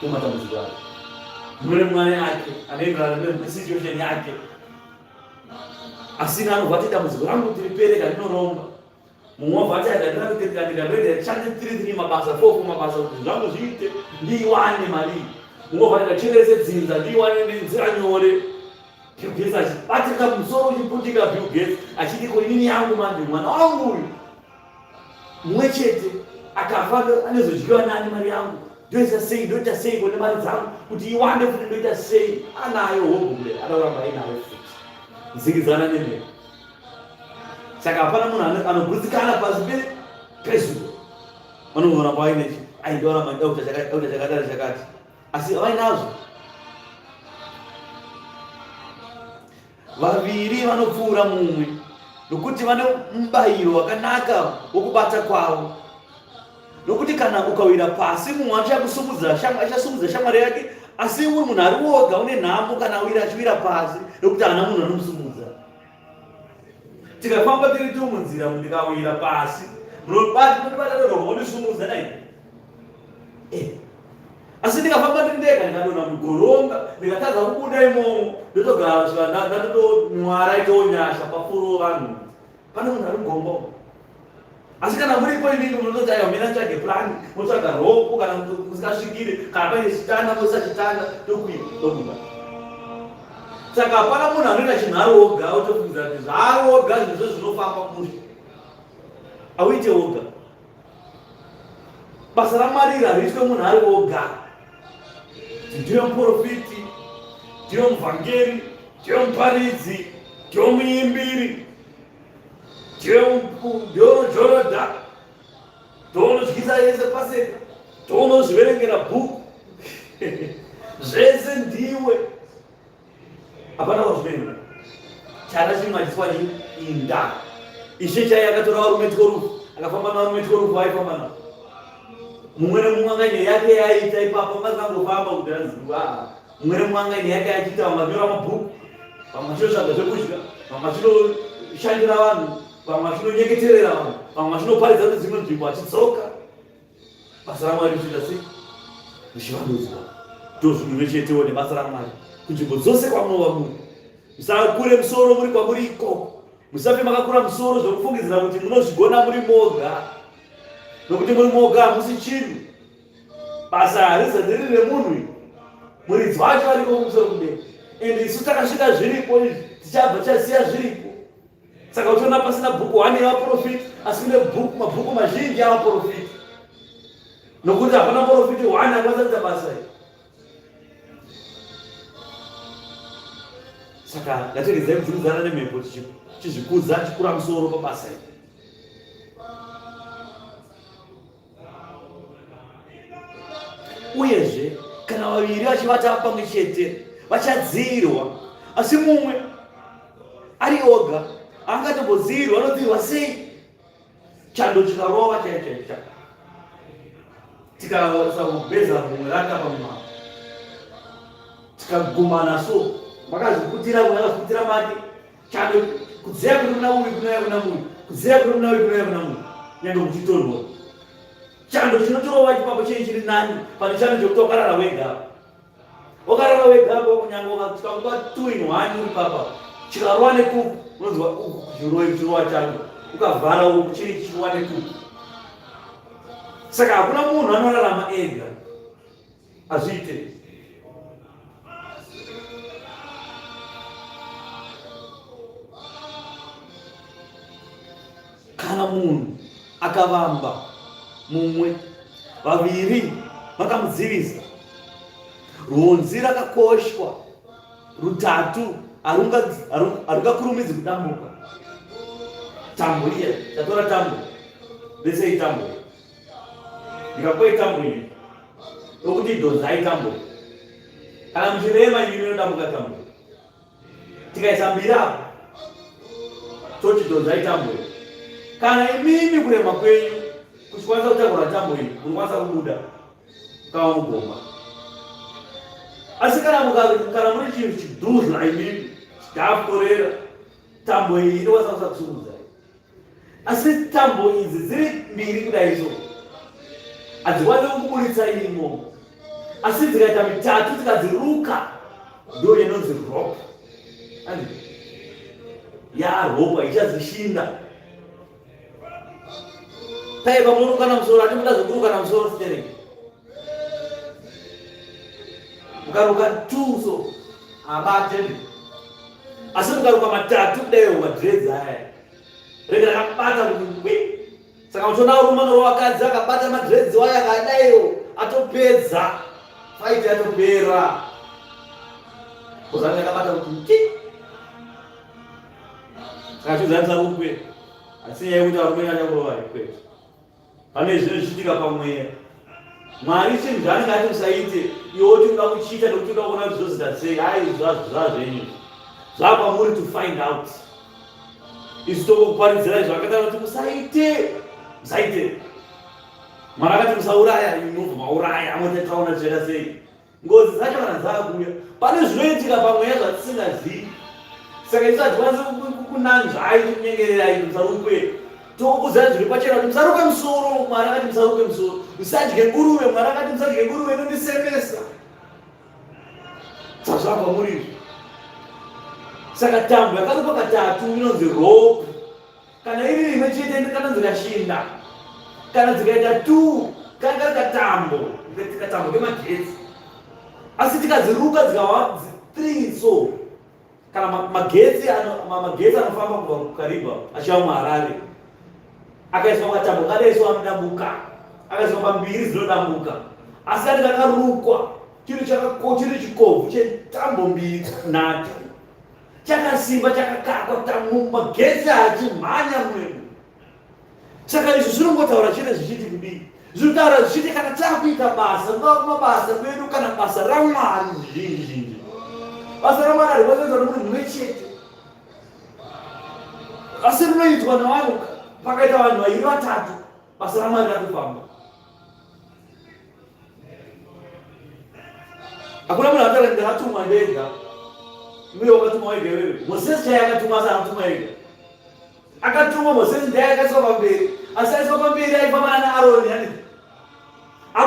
Ndo matambudziko ake. Mune mwana ake anoenderana nesituation yake. Asina anobva ati dambudziko rangu kuti ripere kana ndinoromba. Mumwe wabva ati ndandira kuti ndikanoenda ndishande 3 3 mabasa 4 4 mabasa kuti zvangu zviite ndiiwane mari. Mumwe wabva ati ndachekerese dzinza ndiiwane nenzira nyore. Bill Gates achibatirika musoro uchiputika Bill Gates achiti ko inini yangu manje mwana wangu uyu mumwe chete akafa anozodyiwa nani mari yangu ndoita sei ndoita sei kone mari dzangu kuti iwande futi ndoita sei anayo hobho kule adakuramba ainayo futi nzikidzana nemhepo Saka hapana munhu anogutsikana pasi pezuva. Vanongoramba vaine aindoramba dauta chakadari chakati asi vainazvo. Vaviri vanopfuura mumwe nokuti vane mubayiro wakanaka wokubata kwavo. Nokuti kana ukawira pasi mumwe achakusumudza achasumudza shamwari yake, asi uri munhu ari woga une nhamo kana awira achiwira pasi nokuti haana munhu anomusumudza. Tikafamba tiri tu munzira ndikawira pasi munobata rorombo mondisumudza dai eh. Asi ndikafamba ndiri ndega ndikadonha mugoronga ndikatadza kubuda imomo ndotogara kusvika ndatotonwara itowo nyasha pafuro vanhu pane munhu ari mugombo asi kana muripo imimi munototi aiwa mina tsvage plan motsvaga roko kana musingasvikire kana paine chitanda moisa chitanda tokwira tobuda saka hapana munhu anoita chinhu ari oga otofungidzira kuti zvaari oga zvinhu zvo zvinofamba mushe auite woga basa ramwari iri hariitwe munhu ari oga ndiyo muprofiti ndiyo muvhangeri ndiyo muparidzi ndiyo muimbiri Ndionojorodha ndoonodyisa yese paseka ndoonozviverengera bhuku zvese ndiwe hapana kwazvinoenda chana chimwe achiswa inda ishe chaiye akatora varume tyorufu akafamba navarume tyorufu aifamba navo mumwe nemumwe anga ine yake yaiita ipapo angazangofamba kuti aziva mumwe nemumwe anga ine yake achiita vamwe vachinyora mabhuku vamwe vachinotsvaga zvekudya vamwe vachinoshandira vanhu vamwe vachinonyengeterera vanhu vamwe vachinoparidza kune dzimwe nzvimbo vachidzoka. Basa raMwari richiita sei? Richivandudzwa. Ndozvinhu chetewo nebasa raMwari kunzvimbo dzose kwamunova muri. Musakure musoro muri kwamuri ikoko. Musafe makakura musoro zvekufungidzira kuti munozvigona muri moga. Nokuti muri moga hamusi chinhu. Basa harizati riri remunhu iri. Muridzi wacho ariko kumusoro kudenga. And isu takasvika zviripo izvi, tichabva tichasiya zviripo. Saka uchiona pasina bhuku one yevaprofiti, asi kune bhuku mabhuku mazhinji avaprofiti. Nokuti hapana profiti one akwanisa kuita basa iri. Saka ngatiregedzai kudzungudzana nemhepo tichizvikudza tichikura musoro pabasa iri. Uyezve, kana vaviri vachivata pamwe chete vachadziirwa, asi mumwe ari oga angatombodziirwa. Anodziirwa sei? Chando chikarova chaicho chaicho, tikasakubheza mumwe raka pamwe tikagumana so makazviputira mumwe akazviputira make Chando kudziya kuri kuna uyu kunouya kuna uyu, kudziya kuri kuna uyu kunouya kuna uyu, nyange kuchitonhora. Chando chinotorova ipapo chii chiri nani pane chando chekuti wakarara wega. Wakarara wega apo kunyange ukakupa two in one uri papa chikarova nekuku unonzwa uku kuchirova kuchirova chando ukavhara uku chiri chichirova nekuku. Saka hakuna munhu anorarama ega. Hazviite. Kana munhu akavamba mumwe, vaviri vakamudzivisa. Rwonzi rakakoshwa rutatu harungakurumidzi kudambuka. Tambo iya, tatora tambo, lese itambo. Ndikakupa itambo iyi, nokuti dhonzai tambo. Kana muchirema imi inodambuka tambo. Tikaisa mbiri apo, toti dhonzai tambo. Kana imimi kurema kwenyu kuchikwanisa kutakura tambo iyi, munokwanisa kubuda kava mugomba. Asi kana kana muri chinhu chidhuzla imimi chidhafukorera tambo iyi inokwanisa kusakusumudzai. Asi tambo idzi dziri mbiri kudai so hadzikwanisi kukuburitsa imo, asi dzikaita mitatu tikadziruka ndo inonzi rope. Andi ya rope haichazishinda. Paye pamunorukana musoro, hatikuda zvekurukana musoro stereki. Mukaruka two so abate, asi mukaruka matatu kudaiwo madreads aya rege rakabata kuti ngwi. Saka uchiona varume vanorova vakadzi akabata madreads wayo akadaiwo atopedza fight yatopera, kuzanga akabata kuti ngwi. Saka chizanisa rukwe asi nyaya yekuti varume nyanya kurova kwete. Pane zvinhu zvichiitika pamweya. Mwari chinhu zvaanenge ati usaite, iwe woti unoda kuchiita nekuti unoda kuona kuti zvozoita sei. Hayi zvazvenyu. Zvakwamuri to find out. Isu tongokuparidzirai izvo akataura kuti musaite. Musaite. Mwari akati musauraya, imi mobva mauraya, amwe taona zvichaita sei. Ngozi dzacho kana dzakuuya, pane zvinoitika pamweya zvatisingazivi. Saka isu hatikwanisi kukunanzvai tikunyengererai kuti musarukwe. Tokukudzai zviri pachena kuti musarukwe musoro, Mwari akati musarukwe musoro. Musadye nguruve, Mwari akati musadye nguruve inondisemesa. Sazvabva muri izvi. Saka tambo yakarukwa katatu inonzi rope. Kana iri rimwe chete kanonzi kashinda. Kana dzikaita two kanga kari katambo, katambo kemagetsi. Asi tikadziruka dzikawa three so kana magetsi magetsi anofamba kubva kuKariba achiva muHarare akaiswa katambo kadaiswa anodambuka, akaiswa pambiri dzinodambuka, asi kati kakarukwa chiri chiri chikobvu chetambo mbiri nhatu chakasimba chakakakwa tamu magetsi achimhanya mwenu. Saka izvi zvinongotaura chete zvichiti kudii? Zvinotaura zvichiti kana takuita basa, kungava kumabasa kwedu kana basa raMwari zvizhinji zhinji. Basa raMwari harikwanisi kuitwa nomunhu mumwe chete, asi rinoitwa navanhu. Pakaita vanhu vaviri vatatu, basa raMwari rakufamba. Hakuna munhu akataura ndakatumwa ndega. Iwe wakatumwa wega iwewe. Mosesi chaiye akatumwa asi akatumwa ega. Akatumwa Mosesi ndiye akaiswa pamberi. Asi aiswa pamberi aifamba naAroni yani.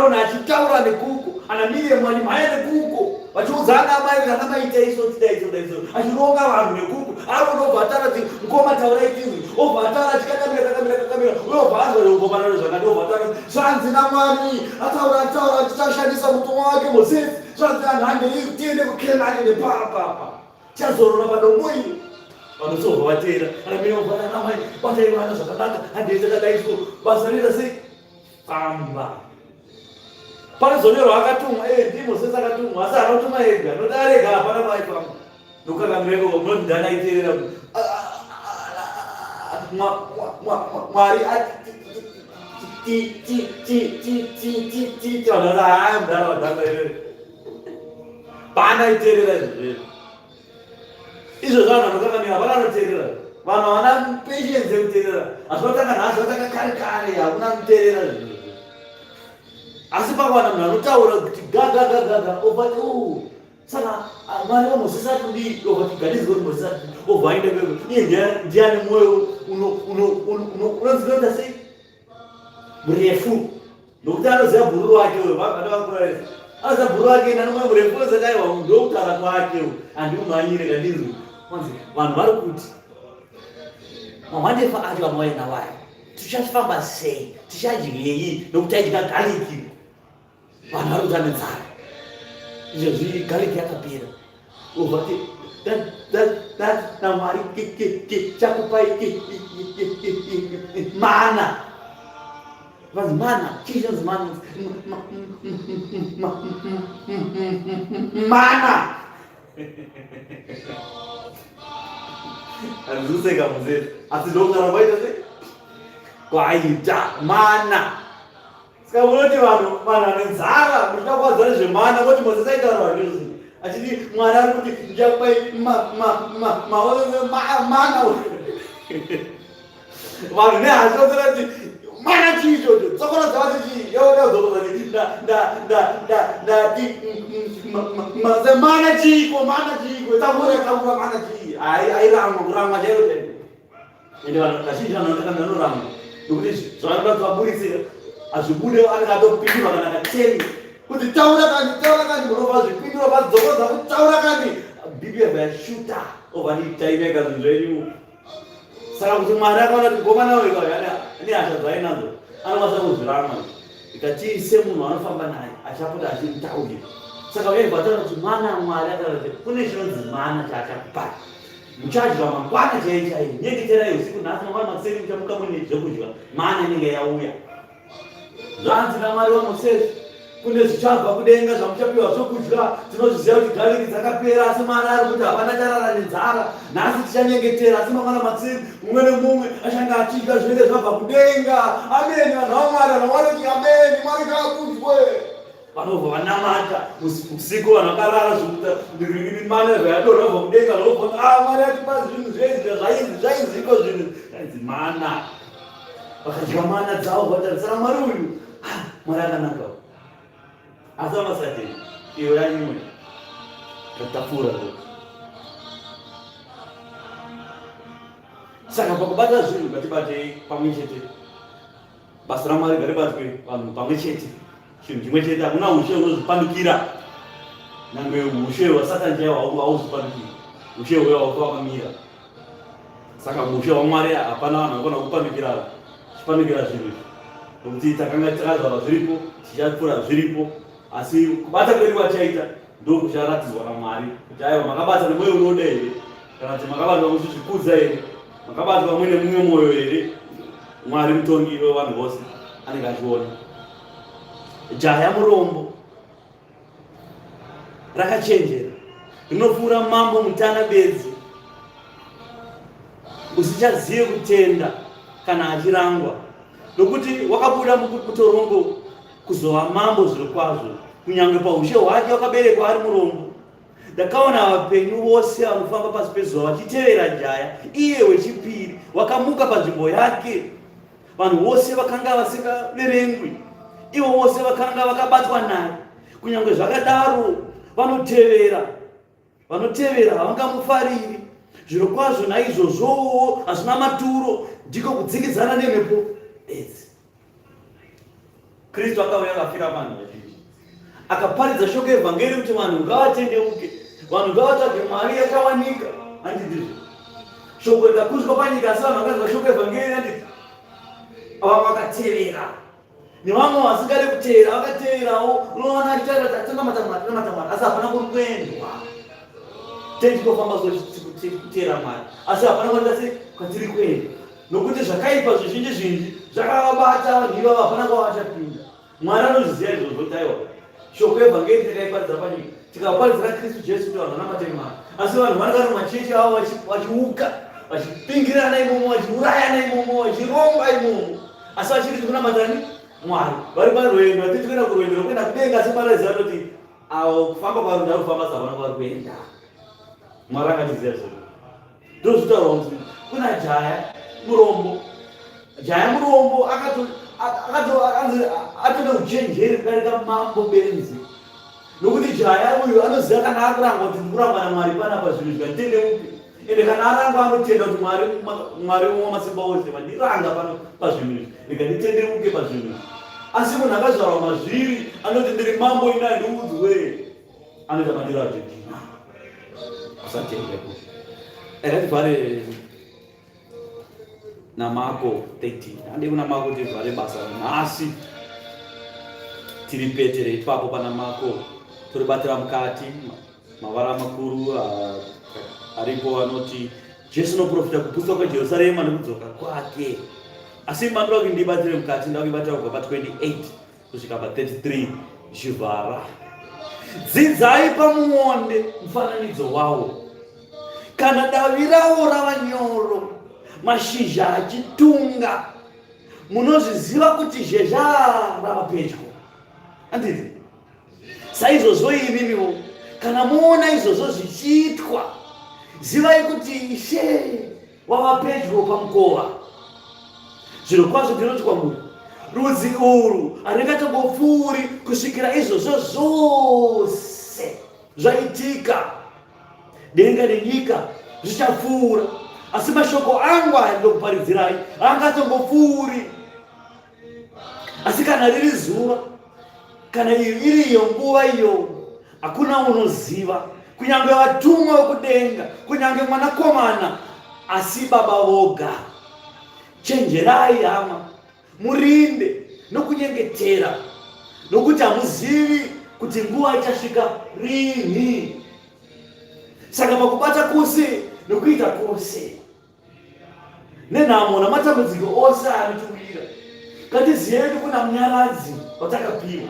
Aroni achitaura nekuko, ana Miriam achimhanya nekuko, vachiudza ana amai kuti ana mai itai so, tidai so, dai so, achironga vanhu nekuko. Aroni obva ataura kuti mukoma taurai tizwi, obva ataura achikakamira kakamira kakamira, uye obva anzwa ngomana zvakati, obva ataura kuti zvanzi naMwari, ataura ataura tichashandisa mutumwa wake Mosesi, zvanzi anhu handei tiende kuKenani nepapapa. Chazorora padombo iri. Vanosobva vateera, ana Miriam obva ana amai batai vana zvakanaka, handei takadai so, basa rinoita sei? Famba. Panozonyorwa akatumwa, eh ndi Mosesi akatumwa, asi haana kutuma ega, nokuti ari ega hapana kwaaifamba. Nokukanganwira ikoko, munoti ndani aiteerera Mwari ti ti ti ti ti ti ti ti vanhu vati haa mudhara vadhaka iwewe. Pana aiteerera izvozvo. Izvozvo vanhu vanokanganwira hapana anoteerera. Vanhu havana patience yekuteerera. Asi vatanga nhasi vatanga kare kare hakuna anoteerera izvozvo. Asi pakawana munhu anotaura kuti gaga gaga ga obva uu saka Mwari vaMosesi ari kudii obva tiganidzwe kuti Mosesi ari kudii obva aenda kweko iye ndiani mwoyo unonzi sei murefu nokuti anoziva bhururu wake uyo vana vakura vese anoziva bhururu wake ende anomwe murefu unoziva aiwa ndokutaura kwake uyo handimumhanyire kandinzwi kwanzi vanhu vari kuti mahwandefa acho vamauya nawo aya tichafamba sei tichadyei nokuti taidya gariki vanhu vari kuti ane nzara izvezvi gariki yakapera ovati namwari chakupai mana vanzi mana chii chinonzi mana mana handizoseka muzee asi ndokutaura kwaita se kwaita mana Saka munoti vanhu vanhu vane nzara muchida kuvadza nezvemana voti Mosesi aitaura vanhu izvozvo achiti Mwari ari kuti ndichakupai mana vanhu nehasha votora kuti mana chii ichocho tsokoro dzavacho chii yoodzokozati ndati mana chiiko mana chiiko taura taura mana chii airamwa kuramwa chairo chairo Ende vanhu kazhinji vanhu vanotanga vanoramba nokuti zvavanoda kuti vaburitsira hazvibude anenge atopindura kana kateni kuti taura kani taura kani munobva zvipindura padzokodza kuti taura kani bp yabva yashuta obva ndiitai mega zvinhu zvenyu saka kuti mwari akaona kuti mukomana uyu ane hasha dzaainadzo anokwanisa kuzviramba ikati semunhu anofamba naye achapota achimutaurira saka uye vataura kuti mwana mwari ataura kuti kune chinonzi mana chaachakupai Muchadya mangwana chaiye chaiye. Nyengeterai usiku nhasi mangwana makuseni muchamuka mune zvekudya. Mana inenge yauya. Zvanzi naMwari waMosesi kune zvichabva kudenga zvamuchapiwa zvokudya. Tinozviziva kuti gariki dzakapera asi Mwari ari kuti hapana charara nenzara. Nhasi tichanyengetera asi mangwana makuseni mumwe nemumwe achange achidya zvinenge zvabva kudenga. Ameni vanhu vaMwari vanhu vaMwari kuti ameni Mwari ngaakudzwe. Vanobva vanamata usiku vanhu vakarara zvimana zvayadonha kubva kudenga vanobva ah Mwari atipa zvinhu zvezvi zvainzi zvainziko zvinhu zvainzi mana vakadya mana dzavo vatarisana Mwari uyu ah Mwari akanaka asi vamasati iyo yanyimwe tatapfuura saka pakubata zvinhu ngatibatei pamwe chete Basa raMwari ngaribatwe vanhu pamwe chete, chinhu chimwe chete. Hakuna ushe unozvipandukira, nyangwe ushe hwaSatani chaiwo hauzvipandukiri. Ushe huya wako wakamira. Saka ushe hwaMwari hapana vanhu vanogona kupandukira chipandukira zvinhu izvi, nokuti takanga takazvarwa zviripo, tichapfuura zviripo, asi kubata kwedu kwatichaita ndokucharatidzwa naMwari kuti aiwa makabata nemwoyo unoda here kana kuti makabatwa muchizvikudza here makabatwa muine mumwe mwoyo here Mwari mutongi wevanhu vose anenge achiona. Jaya murombo rakachenjera rinopfuura mambo mutana bedzi usichazive kutenda kana achirangwa nokuti wakabuda mutorongo kuzova mambo zvirokwazvo kunyange paushe hwake wakaberekwa ari murombo Ndakaona vapenyu vose vanofamba pasi pezuva vachitevera jaya, iye wechipiri wakamuka panzvimbo yake. Vanhu vose vakanga vasingaverengwi, ivo vose vakanga vakabatwa naye. Kunyange zvakadaro, vanotevera vanotevera havangamufariri. Zvirokwazvo naizvozvowo hazvina maturo, ndiko kudzikidzana nemhepo bedzi. Kristu akauya akafira vanhu vazhinji, akaparidza shoko evhangeri kuti vanhu ngavatendeuke, vanhu ngavatsvage Mwari yakawanika. Handiti ndizvo? Shoko rikakudzwa panyika, asi vanhu vakanzwa shoko evhangeri, handiti vamwe vakatevera nevamwe vasingade kuteera vakateerawo. Unoona achitaura kuti atinamata Mwari, tinamata Mwari, asi hapana kuri kuendwa. Techingofamba so kuteera Mwari, asi hapana kwatiri sei kwatiri kuenda. Nokuti zvakaipa zvizhinji zhinji zvakavabata vanhu ivavo, hapana kwavachapinda. Mwari anozviziva izvozvo kuti aiwa, shoko evhangeri takaiparidza panyika, tikaparidzira Kristu Jesu kuti vanhu vanamate Mwari, asi vanhu vanenge vari mumachechi avo vachiuka, vachipingirana imomo, vachiurayana imomo, vachiromba imomo, asi vachiri tikunamatani Mwari. Vari parwendo, vatiti kuenda kurwendo rwekuenda kudenga, asi Mwari aiziva kuti avo kufamba kwavari kuda kufamba savana kwavari kuenda. Mwari angatiziva izvozvo. Ndozvitaura kuti kuna jaya murombo, jaya murombo atone uchenjeri kudarika mambo benzi, nokuti jaya uyu anoziva kana akurangwa kuti ndikurangwa naMwari panapa, zvinhu zvikatendeuke. Ende kana arangwa anotenda kuti Mwari, Mwari wamasimba ose vandiranga pano pazvinhu izvi, rega nditendeuke pazvinhu izvi. Asi munhu akazvarwa mazviri anoti ndiri mambo ini handiudzwe, anoita madiro aJojina. Usatendeko. Ngativhare naMarko 13. Handei kuna Marko tivhare basa nhasi. Tiri petere ipapo pana Marko, toribatira mukati mavara makuru aripo anoti Jesu unoprofita kuputswa kweJerusarema nekudzoka kwake. Asi mandoda kuti ndibatire mukati, ndoda kuibatira kubva pa 28 kusvika pa 33 zvivhara. Dzidzai pamuonde mufananidzo wawo. Kana davi rawo rava nyoro, mashizha achitunga, munozviziva kuti zhezha rava pedyo. Handiti? Saizvozvo imimiwo, kana moona izvozvo zvichiitwa, zivai kuti Ishe wava pedyo pamukova. Zvirokwazvo ndinoti kwamuri, rudzi urwu haringatongopfuuri kusvikira izvozvo zvose zvaitika. Denga nenyika zvichapfuura, asi mashoko angu aya ndinokuparidzirai haangatongopfuuri. Asi kana riri zuva, kana iyo iri iyo nguva iyo, hakuna unoziva, kunyange vatumwa vokudenga, kunyange Mwanakomana, asi Baba voga. Chenjerai hama, murinde nokunyengetera, nokuti hamuzivi kuti nguva ichasvika rini. Saka pakubata kwose nokuita kwose nenhamo namatambudziko ose anotiwira, ngatizive kuti kuna Munyaradzi watakapiwa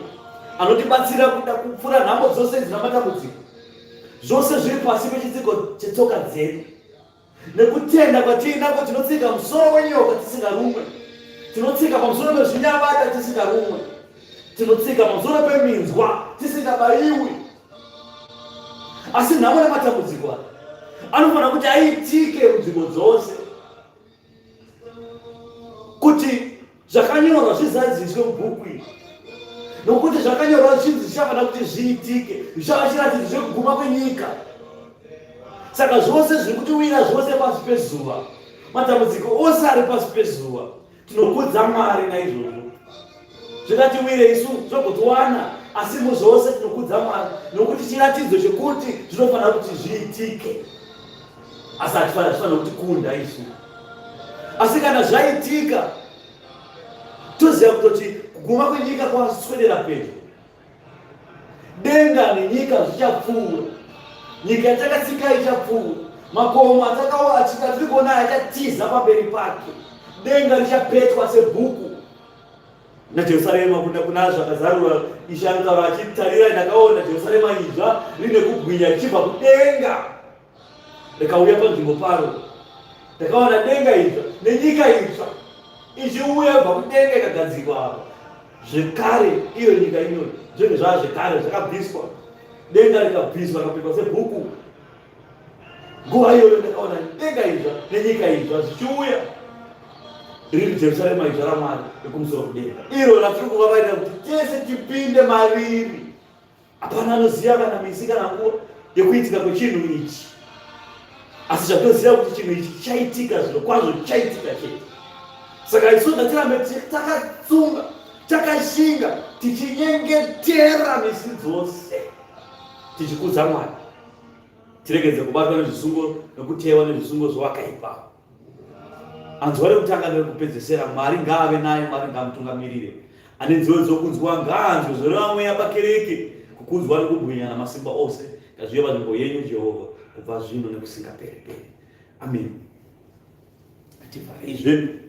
anotibatsira kuda kupfuura nhamo dzose idzi namatambudziko zvose zviri pasi pechitsiko chetsoka dzedu. Nekutenda kwatiinako tinotsika musoro wenyoka tisingarumwe, tinotsika pamusoro pezvinyavada tisingarumwe, tinotsika pamusoro peminzwa tisingabayiwi. Asi nhamo nematambudziko aya anofanira kuti aitike munzvimbo dzose kuti zvakanyorwa zvizadziswe mubhuku iri, nokuti zvakanyorwa zvinzi zvichafanira kuti zviitike, zvichava chiratidzo chekuguma kwenyika. Saka zvose zviri kutiwira zvose pasi pezuva, matambudziko ose ari pasi pezuva, tinokudza Mwari naizvozvo. Zvikatiwire isu zvogotiwana, asi muzvose tinokudza Mwari, nokuti chiratidzo chekuti zvinofanira kuti zviitike. Asi hatifanira tifanira kuti kunda isu. Asi kana zvaitika, toziva kutoti kuguma kwenyika kwaswedera pedyo. Denga nenyika zvichapfuura, nyika yatakatsika ichapfuura, makomo atiri kuona achatiza pamberi pake, denga richapetwa sebhuku. NaJerusarema kuna kuna zvakazarura Ishe anotaura achiti, tarirai ndakaona Jerusarema idzva rine kubwinya richibva kudenga rikauya panzvimbo paro. Ndakaona denga idzva nenyika itsva ichiuya kubva kudenga ikagadzikwa apa. Zvekare iyo nyika ino zvinhu zvaa zvekare zvakabviswa, denga rikabviswa rikapetwa sebhuku. Nguva iyoyo ndakaona denga idzva nenyika idzva zvichiuya, riri Jerusarema idzva raMwari rekumusoro kudenga, iro ratiri kuvavarira kuti tese tipinde mariri. Hapana anoziva kana misi kana nguva yekuitika kwechinhu ichi, asi zvatoziva kuti chinhu ichi chaitika, zviro kwazvo chaitika chete. Saka isu ngatirambe takatsunga. Takashinga tichinyengetera misi dzose tichikudza Mwari. Tiregedze kubatwa nezvisungo nekutewa nezvisungo zvewakaipa. Anzwa rekutanga nerekupedzesera, Mwari ngaave naye, Mwari ngaamutungamirire. Ane nzeve dzokunzwa ngaanzwe zvoreva mweya pakereke, kukudzwa nekubwinya namasimba ose ngazvive panzvimbo yenyu Jehovha kubva zvino nekusingaperi-peri. Amen. Ngativharei zvedu.